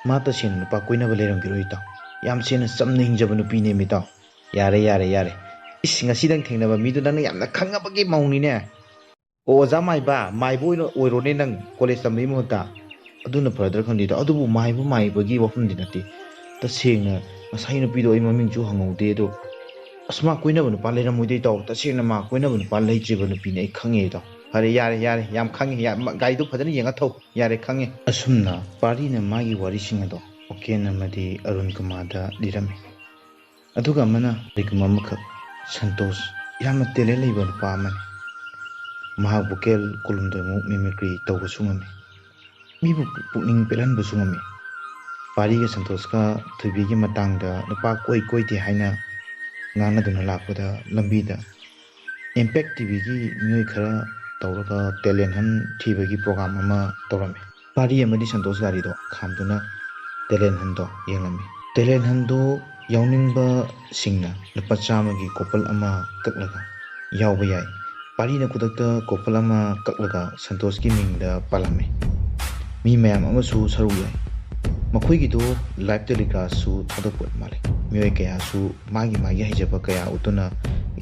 ꯃꯥ ꯇꯁꯦꯡꯅ ꯅꯨꯄꯥ ꯀꯣꯏꯅꯕ ꯂꯩꯔꯝꯈꯤꯔꯣꯏ ꯏꯇꯥꯎ꯫ ꯌꯥꯝ ꯁꯦꯡꯅ ꯆꯝꯅ ꯍꯤꯡꯖꯕ ꯅꯨꯄꯤꯅꯦꯃꯤ ꯏꯇꯥꯎ꯫ ꯌꯥꯔꯦ, ꯌꯥꯔꯦ, ꯌꯥꯔꯦ꯫ ꯏꯁ, ꯉꯁꯤꯗꯪ ꯊꯦꯡꯅꯕ ꯃꯤꯗꯣ ꯅꯪꯅ ꯌꯥꯝꯅ ꯈꯪꯉꯕꯒꯤ ꯃꯑꯣꯡꯅꯤꯅꯦ꯫ ꯑꯣ, ꯑꯣꯖꯥ ꯃꯥꯏꯕ, ꯃꯥꯏꯕ ꯑꯣꯏꯅ ꯑꯣꯏꯔꯣꯅꯦ ꯅꯪ꯫ ꯀꯣꯂꯦꯖ ꯇꯝꯕꯒꯤ ꯃꯍꯨꯠꯇ꯫ ꯑꯗꯨꯅ ꯐꯔꯗ꯭ꯔꯥ ꯈꯪꯗꯦ ꯏꯇꯥꯎ꯫ ꯑꯗꯨꯕꯨ ꯃꯥꯏꯕ ꯃꯥꯏꯕꯒꯤ ꯋꯥꯐꯝꯗꯤ ꯅꯠꯇꯦ꯫ ꯇꯁꯦꯡꯅ ꯉꯁꯥꯏ ꯅꯨꯄꯤꯗꯣ ꯑꯩ ꯃꯃꯤꯡꯁꯨ ꯍꯪꯍꯧꯗꯦ, ꯑꯗꯣ ꯑꯁ, ꯃꯥ ꯀꯣꯏꯅꯕ ꯅꯨꯄꯥ ꯂꯩꯔꯝꯃꯣꯏꯗ ꯏꯇꯥꯎ꯫ ꯇꯁꯦꯡꯅ ꯃꯥ ꯀꯣꯏꯅꯕ ꯅꯨꯄꯥ ꯂꯩꯇ꯭ꯔꯤꯕ ꯅꯨꯄꯤꯅꯦ, ꯑꯩ ꯈꯪꯉꯦ ꯏꯇꯥꯎ꯫ ꯐꯔꯦ, ꯌꯥꯔꯦ, ꯌꯥꯔꯦ, ꯌꯥꯝ ꯈꯪꯉꯦ꯫ ꯌꯥ-, ꯃ-, ꯒꯥꯔꯤꯗꯨ ꯐꯖꯅ ꯌꯦꯡꯉ ꯊꯧ꯫ ꯌꯥꯔꯦ, ꯈꯪꯉꯦ꯫ ꯑꯁꯨꯝꯅ ꯄꯥꯔꯤꯅ ꯃꯥꯒꯤ ꯋꯥꯔꯤꯁꯤꯡ ꯑꯗꯣ ꯎꯀꯦꯟ ꯑꯃꯗꯤ ꯑꯔꯨꯟ ꯀꯨꯃꯥꯔꯗ ꯂꯤꯔꯝꯃꯤ꯫ ꯑꯗꯨꯒ ꯑꯃꯅ ꯀꯔꯤꯒꯨꯝꯕ ꯑꯃꯈꯛ, ꯁꯟꯇꯣꯁ ꯌꯥꯝꯅ talent ꯂꯩꯕ ꯅꯨꯄꯥ ꯑꯃꯅꯤ꯫ ꯃꯍꯥꯛ vocal ꯀꯣꯂꯨꯝꯗꯃꯨꯛ mimicry ꯇꯧꯕꯁꯨ ꯉꯝꯃꯤ꯫ ꯃꯤꯕꯨ ꯄꯨꯛꯅꯤꯡ ꯄꯦꯜꯍꯟꯕꯁꯨ ꯉꯝꯃꯤ꯫ ꯄꯥꯔꯤꯒ ꯁꯟꯇꯣꯁꯀ ꯊꯣꯏꯕꯤꯒꯤ ꯃꯇꯥꯡꯗ ꯅꯨꯄꯥ ꯀꯣꯏ ꯀꯣꯏꯗꯦ ꯍꯥꯏꯅ ꯉꯥꯡꯅꯗꯨꯅ ꯂꯥꯛꯄꯗ ꯂꯝꯕꯤꯗ Impact TVꯒꯤ ꯃꯤꯑꯣꯏ ꯈꯔ ꯇꯧꯔꯒ talent hunt ꯊꯤꯕꯒꯤ program ꯑꯃ ꯇꯧꯔꯝꯃꯤ꯫ ꯄꯥꯔꯤ ꯑꯃꯗꯤ ꯁꯟꯇꯣꯁ ꯒꯥꯔꯤꯗꯣ ꯈꯥꯝꯗꯨꯅ talent huntꯗꯣ ꯌꯦꯡꯂꯝꯃꯤ꯫ Talent huntꯗꯣ ꯌꯥꯎꯅꯤꯡꯕꯁꯤꯡꯅ ꯂꯨꯄꯥ ꯆꯥꯝꯃꯒꯤ coupon ꯑꯃ ꯀꯛꯂꯒ ꯌꯥꯎꯕ ꯌꯥꯏ꯫ ꯄꯥꯔꯤꯅ ꯈꯨꯗꯛꯇ coupon ꯑꯃ ꯀꯛꯂꯒ ꯁꯟꯇꯣꯁꯀꯤ ꯃꯤꯡꯗ ꯄꯥꯜꯂꯝꯃꯤ꯫ ꯃꯤ ꯃꯌꯥꯝ ꯑꯃꯁꯨ ꯁꯔꯨꯛ ꯌꯥꯏ꯫ ꯃꯈꯣꯏꯒꯤꯗꯨ live telecastꯁꯨ ꯊꯥꯗꯣꯛꯄ ꯃꯥꯜꯂꯤ꯫ ꯃꯤꯑꯣꯏ ꯀꯌꯥꯁꯨ ꯃꯥꯒꯤ ꯃꯥꯒꯤ ꯍꯩꯖꯕ ꯀꯌꯥ ꯎꯠꯇꯨꯅ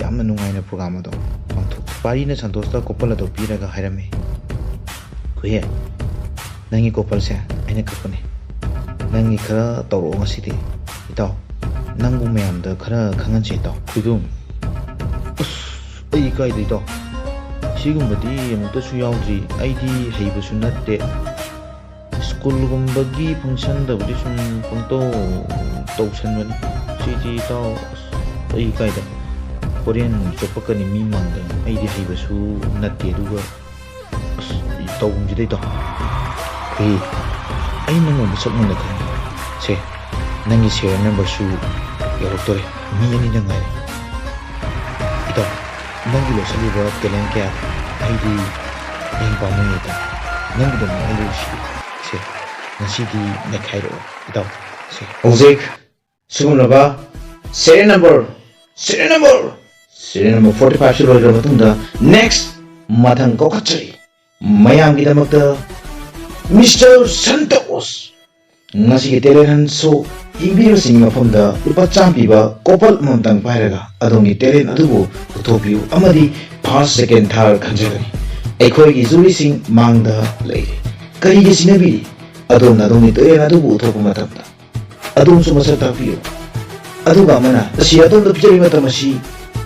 ꯌꯥꯝꯅ ꯅꯨꯡꯉꯥꯏꯅ program ꯑꯗꯣ ꯄꯥꯡꯊꯣꯛꯈꯤ꯫ ꯄꯥꯔꯤꯅ ꯁꯟꯇꯣꯁꯇ coupon ꯑꯗꯣ ꯄꯤꯔꯒ ꯍꯥꯏꯔꯝꯃꯤ, "ꯈꯨꯍꯦ, ꯅꯪꯒꯤ couponꯁꯦ ꯑꯩꯅ ꯀꯛꯄꯅꯦ꯫ ꯅꯪꯒꯤ ꯈꯔ ꯇꯧꯔꯛꯑꯣ ꯉꯁꯤꯗꯤ, ꯏꯇꯥꯎ꯫ ꯅꯪꯕꯨ ꯃꯌꯥꯝꯗ ꯈꯔ ꯈꯪꯍꯟꯁꯦ, ꯏꯇꯥꯎ꯫" ꯈꯨꯏꯗꯨꯝ, "ꯑꯁ, ꯑꯩ ꯏꯀꯥꯏꯗ, ꯏꯇꯥꯎ꯫ ꯁꯤꯒꯨꯝꯕꯗꯤ ꯑꯃꯨꯛꯇꯁꯨ ꯌꯥꯎꯗ꯭ꯔꯤ꯫ ꯑꯩꯗꯤ ꯍꯩꯕꯁꯨ ꯅꯠꯇꯦ꯫ ꯁ꯭ꯀꯨꯜꯒꯨꯝꯕꯒꯤ functionꯗꯕꯨꯗꯤ ꯁꯨꯝ ꯄꯪꯇꯧ ꯇꯧꯁꯟꯕꯅꯤ꯫ ꯁꯤꯗꯤ, ꯏꯇꯥꯎ, ꯑꯁ, ꯑꯩ ꯏꯀꯥꯏꯗ꯫ ꯍꯣꯔꯦꯟ ꯆꯣꯞꯄꯛꯀꯅꯤ ꯃꯤ ꯃꯥꯡꯗ꯫ ꯑꯩꯗꯤ ꯍꯩꯕꯁꯨ ꯅꯠꯇꯦ, ꯑꯗꯨꯒ ꯑꯁ, ꯇꯧꯐꯝꯁꯤꯗꯩꯗꯣ꯫ ꯑꯩ, ꯑꯩ ꯅꯪꯕꯨ ꯃꯁꯛ ꯃꯨꯟꯅ ꯈꯪꯉꯤ꯫ ꯁꯦ, ꯅꯪꯒꯤ serial numberꯁꯨ ꯌꯧꯔꯛꯇꯣꯔꯦ꯫ ꯃꯤ ꯑꯅꯤꯗ ꯉꯥꯏꯔꯦ꯫ ꯏꯇꯥꯎ, ꯅꯪꯒꯤ ꯂꯣꯠꯁꯤꯜꯂꯤꯕ talent ꯀꯌꯥꯗꯣ ꯑꯩꯗꯤ ꯌꯦꯡ ꯄꯥꯝꯃꯨꯏ ꯏꯇꯥꯎ꯫ ꯅꯪꯒꯤꯗꯃꯛ ꯑꯩ ꯂꯩꯔꯤꯁꯤꯗꯤ꯫ ꯁꯦ, ꯉꯁꯤꯗꯤ ꯅꯩꯈꯥꯏꯔꯛꯑꯣ ꯏꯇꯥꯎ꯫ ꯁꯦ, ꯍꯧꯖꯤꯛ ꯁꯤꯒꯨꯝꯂꯕ serial number, serial number, serial number forty five ꯁꯤ ꯂꯣꯏꯈ꯭ꯔ ꯃꯇꯨꯡꯗ next ꯃꯊꯪ ꯀꯧꯈꯠꯆꯔꯤ꯫ ꯃꯌꯥꯝꯒꯤꯗꯃꯛꯇ Mister Santos꯫ ꯉꯁꯤꯒꯤ talent hunt show ꯌꯦꯡꯕꯤꯔꯤꯕꯁꯤꯡꯒꯤ ꯃꯐꯝꯗ ꯂꯨꯄꯥ ꯆꯥꯝꯃ ꯄꯤꯕ coupon ꯑꯃꯃꯝꯇꯪ ꯄꯥꯏꯔꯒ ꯑꯗꯣꯝꯒꯤ talent ꯑꯗꯨꯕꯨ ꯎꯠꯊꯣꯛꯄꯤꯌꯨ ꯑꯃꯗꯤ first, second, third ꯈꯟꯖꯒꯅꯤ꯫ ꯑꯩꯈꯣꯏꯒꯤ juryꯁꯤꯡ ꯃꯥꯡꯗ ꯂꯩꯔꯤ꯫ ꯀꯔꯤꯒꯤ ꯁꯤꯟꯅꯕꯤꯔꯤ? ꯑꯗꯣꯝꯅ ꯑꯗꯣꯝꯒꯤ talent ꯑꯗꯨꯕꯨ ꯎꯠꯊꯣꯛꯄ ꯃꯇꯝꯗ ꯑꯗꯣꯝꯁꯨ ꯃꯁꯛ ꯇꯥꯛꯄꯤꯌꯨ꯫ ꯑꯗꯨꯒ ꯑꯃꯅ, ꯑꯁꯤ ꯑꯗꯣꯝꯗ ꯄꯤꯖꯔꯤꯕ ꯃꯇꯝ ꯑꯁꯤ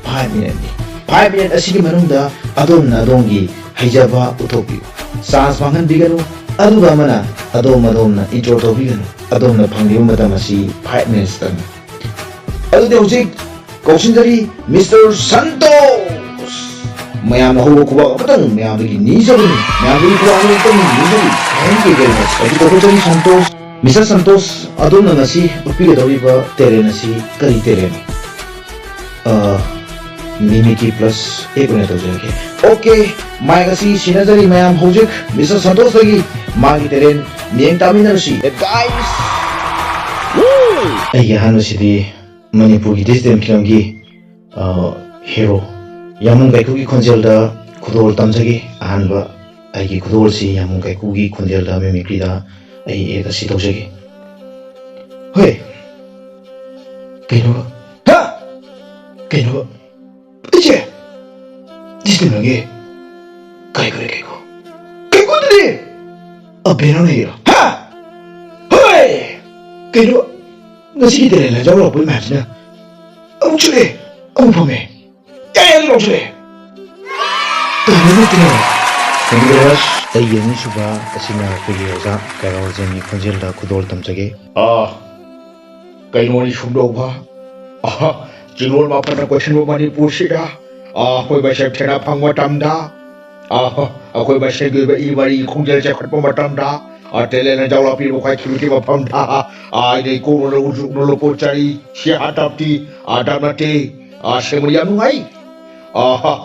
five minute ꯅꯤ꯫ Five minute ꯑꯁꯤꯒꯤ ꯃꯅꯨꯡꯗ ꯑꯗꯣꯝꯅ ꯑꯗꯣꯝꯒꯤ ꯍꯩꯖꯕ ꯎꯠꯊꯣꯛꯄꯤꯌꯨ꯫ Chance ꯃꯥꯡꯍꯟꯕꯤꯒꯅꯨ꯫ ꯑꯗꯨꯒ ꯑꯃꯅ, ꯑꯗꯣꯝ ꯑꯗꯣꯝꯅ intro ꯇꯧꯕꯤꯒꯅꯨ꯫ ꯑꯗꯣꯝꯅ ꯐꯪꯂꯤꯕ ꯃꯇꯝ ꯑꯁꯤ five minutes ꯇꯪꯅꯤ꯫ ꯑꯗꯨꯗꯤ ꯍꯧꯖꯤꯛ ꯀꯧꯁꯤꯟꯖꯔꯤ Mister Santosh꯫ ꯃꯌꯥꯝꯅ ꯍꯧꯕ ꯈꯨꯕꯥꯛ ꯑꯃꯇꯪ ꯃꯌꯥꯝꯗꯒꯤ ꯅꯤꯖꯕꯅꯤ꯫ ꯃꯌꯥꯝꯗꯒꯤ ꯈꯨꯕꯥꯛ ꯑꯃꯇꯪ ꯅꯤꯖꯔꯤ꯫ Thank you very much꯫ ꯍꯧꯖꯤꯛ ꯀꯧꯁꯤꯟꯖꯔꯤ Santosh꯫ Mister Santosh, ꯑꯗꯣꯝꯅ ꯉꯁꯤ ꯎꯠꯄꯤꯒꯗꯧꯔꯤꯕ talent ꯑꯁꯤ ꯀꯔꯤ talent? ꯑ, mimicry plus act ꯑꯣꯏꯅ ꯇꯧꯖꯔꯒꯦ꯫ Okay, mic ꯑꯁꯤ ꯁꯤꯟꯅꯖꯔꯤ ꯃꯌꯥꯝ꯫ ꯍꯧꯖꯤꯛ Mister Santosh ꯇꯒꯤ ꯃꯥꯒꯤ talent ꯃꯤꯠꯌꯦꯡ ꯇꯥꯃꯤꯟꯅꯔꯁꯤ꯫ Guys! ꯑꯩꯒꯤ ꯑꯍꯥꯟꯕꯁꯤꯗꯤ ꯃꯅꯤꯄꯨꯔꯒꯤ digital film ꯒꯤ, ꯑ, hero ꯌꯥꯃꯨꯡ ꯀꯥꯏꯀꯨꯒꯤ ꯈꯣꯟꯖꯦꯜꯗ ꯈꯨꯗꯣꯜ ꯇꯝꯖꯒꯦ꯫ ꯑꯍꯥꯟꯕ ꯑꯩꯒꯤ ꯈꯨꯗꯣꯜꯁꯤ ꯌꯥꯃꯨꯡ ꯀꯥꯏꯀꯨꯒꯤ ꯈꯣꯟꯖꯦꯜꯗ mimicry ꯗ ꯑꯩ act ꯑꯁꯤ ꯇꯧꯖꯒꯦ꯫ ꯍꯣꯏ꯫ ꯀꯩꯅꯣ? ꯍꯥ? ꯀꯩꯅꯣ? ꯏꯆꯦ! Digital film ꯒꯤ ꯀꯥꯏꯀꯨꯅꯦ ꯀꯥꯏꯀꯨ꯫ ꯀꯥꯏꯀꯨꯗꯨꯗꯤ! ꯑ, ꯕꯦꯅꯔ ꯍꯩꯔꯣ? ꯍꯥ? ꯍꯣꯏ! ꯀꯩꯅꯣ? ꯉꯁꯤꯒꯤ talent ꯂꯥꯏꯖꯥꯎ ꯂꯥꯎꯕꯩ ꯃꯌꯥꯝꯁꯤꯅ ꯑꯃꯨꯛ ꯆꯠꯂꯦ, ꯑꯃꯨꯛ ꯐꯝꯃꯦ꯫ ꯌꯥꯏ, ꯑꯗꯨ ꯂꯧꯁꯤꯜꯂꯦ꯫ ꯇꯥꯅꯤꯡꯉꯛꯇ꯭ꯔꯦ꯫ Thank you very much꯫ ꯑꯩꯒꯤ ꯑꯅꯤꯁꯨꯕ ꯑꯁꯤꯅ ꯑꯩꯈꯣꯏꯒꯤ ꯑꯣꯖꯥ ꯀꯩꯔꯥꯎꯖꯦꯟꯒꯤ ꯈꯣꯟꯖꯦꯜꯗ ꯈꯨꯗꯣꯜ ꯇꯝꯖꯒꯦ꯫ ꯑꯥ, ꯀꯩꯅꯣꯅꯤ ꯁꯨꯝꯗꯧꯕ? ꯑꯍ, ꯆꯤꯡꯂꯣꯜ ꯃꯥꯄꯟꯅ ꯀꯣꯏꯁꯤꯟꯕ ꯃꯅꯤꯄꯨꯔꯁꯤꯗ, ꯑꯥ, ꯑꯩꯈꯣꯏ ꯃꯁꯦꯜ ꯊꯦꯡꯅ ꯐꯪꯕ ꯃꯇꯝꯗ, ꯑꯥ, ꯑꯩꯈꯣꯏ ꯃꯁꯦꯜꯒꯤ ꯑꯣꯏꯕ ꯏ ꯃꯔꯤ ꯈꯣꯡꯖꯦꯜ ꯆꯥꯎꯈꯠꯄ ꯃꯇꯝꯗ, ꯑꯥ, talent ꯂꯥꯏꯖꯥꯎ ꯂꯥꯛꯄꯤꯕ ꯈ꯭ꯋꯥꯏ ꯊꯤꯕꯒꯤ ꯃꯐꯝꯗ, ꯑꯥ, ꯑꯩꯅ ꯏꯀꯣꯛꯅ ꯎꯖꯨꯛꯅ ꯂꯣꯄꯣꯠꯆꯔꯤ꯫ ꯁꯤ ꯍꯥ ꯇꯞꯇꯤ, ꯑꯥ, ꯇꯞ ꯅꯠꯇꯦ꯫ ꯑꯥ, ꯁꯦꯡꯕꯗꯤ ꯌꯥꯝ ꯅꯨꯡꯉꯥꯏ꯫ ꯑꯥ,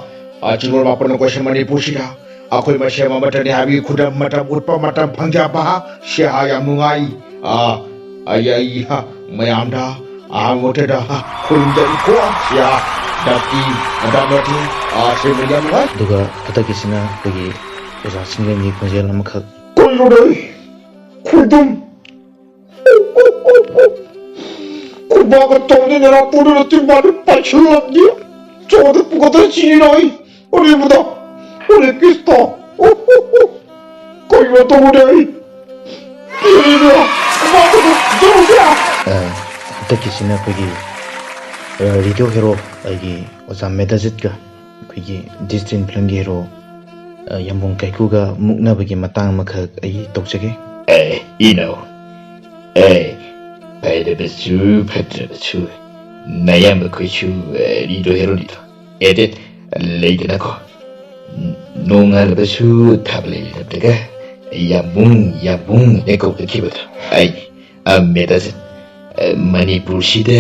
ꯑꯥ, ꯆꯤꯡꯂꯣꯜ ꯃꯥꯄꯟꯅ ꯀꯣꯏꯁꯟ ꯃꯅꯤꯄꯨꯔꯁꯤꯗ ꯑꯩꯈꯣꯏ ꯃꯁꯦꯜ ꯑꯃꯠꯇꯅꯤ ꯍꯥꯏꯕꯒꯤ ꯈꯨꯗꯝ ꯃꯇꯝ ꯎꯠꯄ ꯃꯇꯝ ꯐꯪꯖꯕ꯫ ꯁꯤ ꯍꯥ ꯌꯥꯝ ꯅꯨꯡꯉꯥꯏ꯫ ꯑꯥ, ꯑꯩ, ꯑꯩ, ꯍꯥ, ꯃꯌꯥꯝꯗ ꯑꯍꯥꯟꯕ ꯃꯛꯇꯗ ꯈꯨꯔꯨꯝꯖꯔꯤꯀꯣ꯫ ꯁꯤ ꯍꯥ ꯗꯞꯇꯤ, ꯗꯞ ꯅꯠꯇꯦ꯫ ꯑꯥ, ꯁꯦꯡꯕꯗꯤ ꯌꯥꯝ ꯅꯨꯡꯉꯥꯏ꯫ ꯑꯗꯨꯒ ꯍꯟꯗꯛꯀꯤꯁꯤꯅ ꯑꯩꯈꯣꯏꯒꯤ ꯑꯣꯖꯥ ꯁꯤꯡꯖꯦꯟꯒꯤ ꯈꯣꯟꯖꯦꯜ ꯑꯃꯈꯛ꯫ ꯀꯩꯅꯣꯅꯦ? ꯈꯨꯗꯨꯝ꯫ ꯈꯨꯕꯥꯛꯀ ꯇꯧꯅꯤ ꯅꯅꯥ ꯄꯨꯗꯨꯅ ꯇꯤꯟꯕꯥꯗꯨ ꯄꯥꯏꯁꯤꯜꯂꯛꯅꯤ꯫ ꯆꯣꯗ ꯄꯨꯈꯠꯇꯅ ꯁꯤꯔꯣꯏ꯫ ꯑꯔꯦꯝꯕꯗ꯫ ꯑꯔꯦ ꯀ꯭ꯔꯤꯁꯇ꯫ ꯀꯩꯅꯣ ꯇꯧꯕꯅꯦ ꯑꯩ? ꯀꯔꯤꯅꯣ? ꯈꯨꯕꯥꯛꯀ ꯇꯧꯗꯧꯁꯦ? ꯑ, ꯍꯟꯗꯛꯀꯤꯁꯤꯅ ꯑꯩꯈꯣꯏꯒꯤ, ꯑ, ꯔꯦꯗꯤꯑꯣ ꯍꯦꯔꯣ, ꯑꯩꯒꯤ ꯑꯣꯖꯥ ꯃꯦꯙꯥꯖꯤꯠꯀ ꯑꯩꯈꯣꯏꯒꯤ ꯗꯤꯁꯇ꯭ꯔꯤꯛ ꯐꯤꯂꯝꯒꯤ ꯍꯦꯔꯣ, ꯑ, ꯌꯥꯝꯕꯨꯡ ꯀꯥꯏꯀꯨꯒ ꯃꯨꯛꯅꯕꯒꯤ ꯃꯇꯥꯡ ꯑꯃꯈꯛ ꯑꯩ ꯇꯧꯖꯒꯦ꯫ ꯑꯦ, ꯏꯅꯧ꯫ ꯑꯦ, ꯐꯔꯕꯁꯨ ꯐꯠꯇ꯭ꯔꯕꯁꯨ, ꯅꯌꯥꯝꯕ ꯑꯩꯈꯣꯏꯁꯨ, ꯑꯦ, ꯔꯦꯗꯤꯑꯣ ꯍꯦꯔꯣꯅꯤꯗꯣ꯫ ꯑꯦꯗꯤꯠ, ꯂꯩꯗꯅꯀꯣ, ꯅꯣꯡꯉꯥꯜꯂꯕꯁꯨ ꯊꯥꯕ ꯂꯩꯔꯝꯗ꯭ꯔꯒ ꯌꯥꯝꯕꯨꯡ, ꯌꯥꯝꯕꯨꯡ ꯍꯥꯏꯅ ꯀꯧꯅꯈꯤꯕꯗꯣ꯫ ꯑꯩ, ꯑ, ꯃꯦꯗꯥꯁꯟ, ꯑ, ꯃꯅꯤꯄꯨꯔꯁꯤꯗ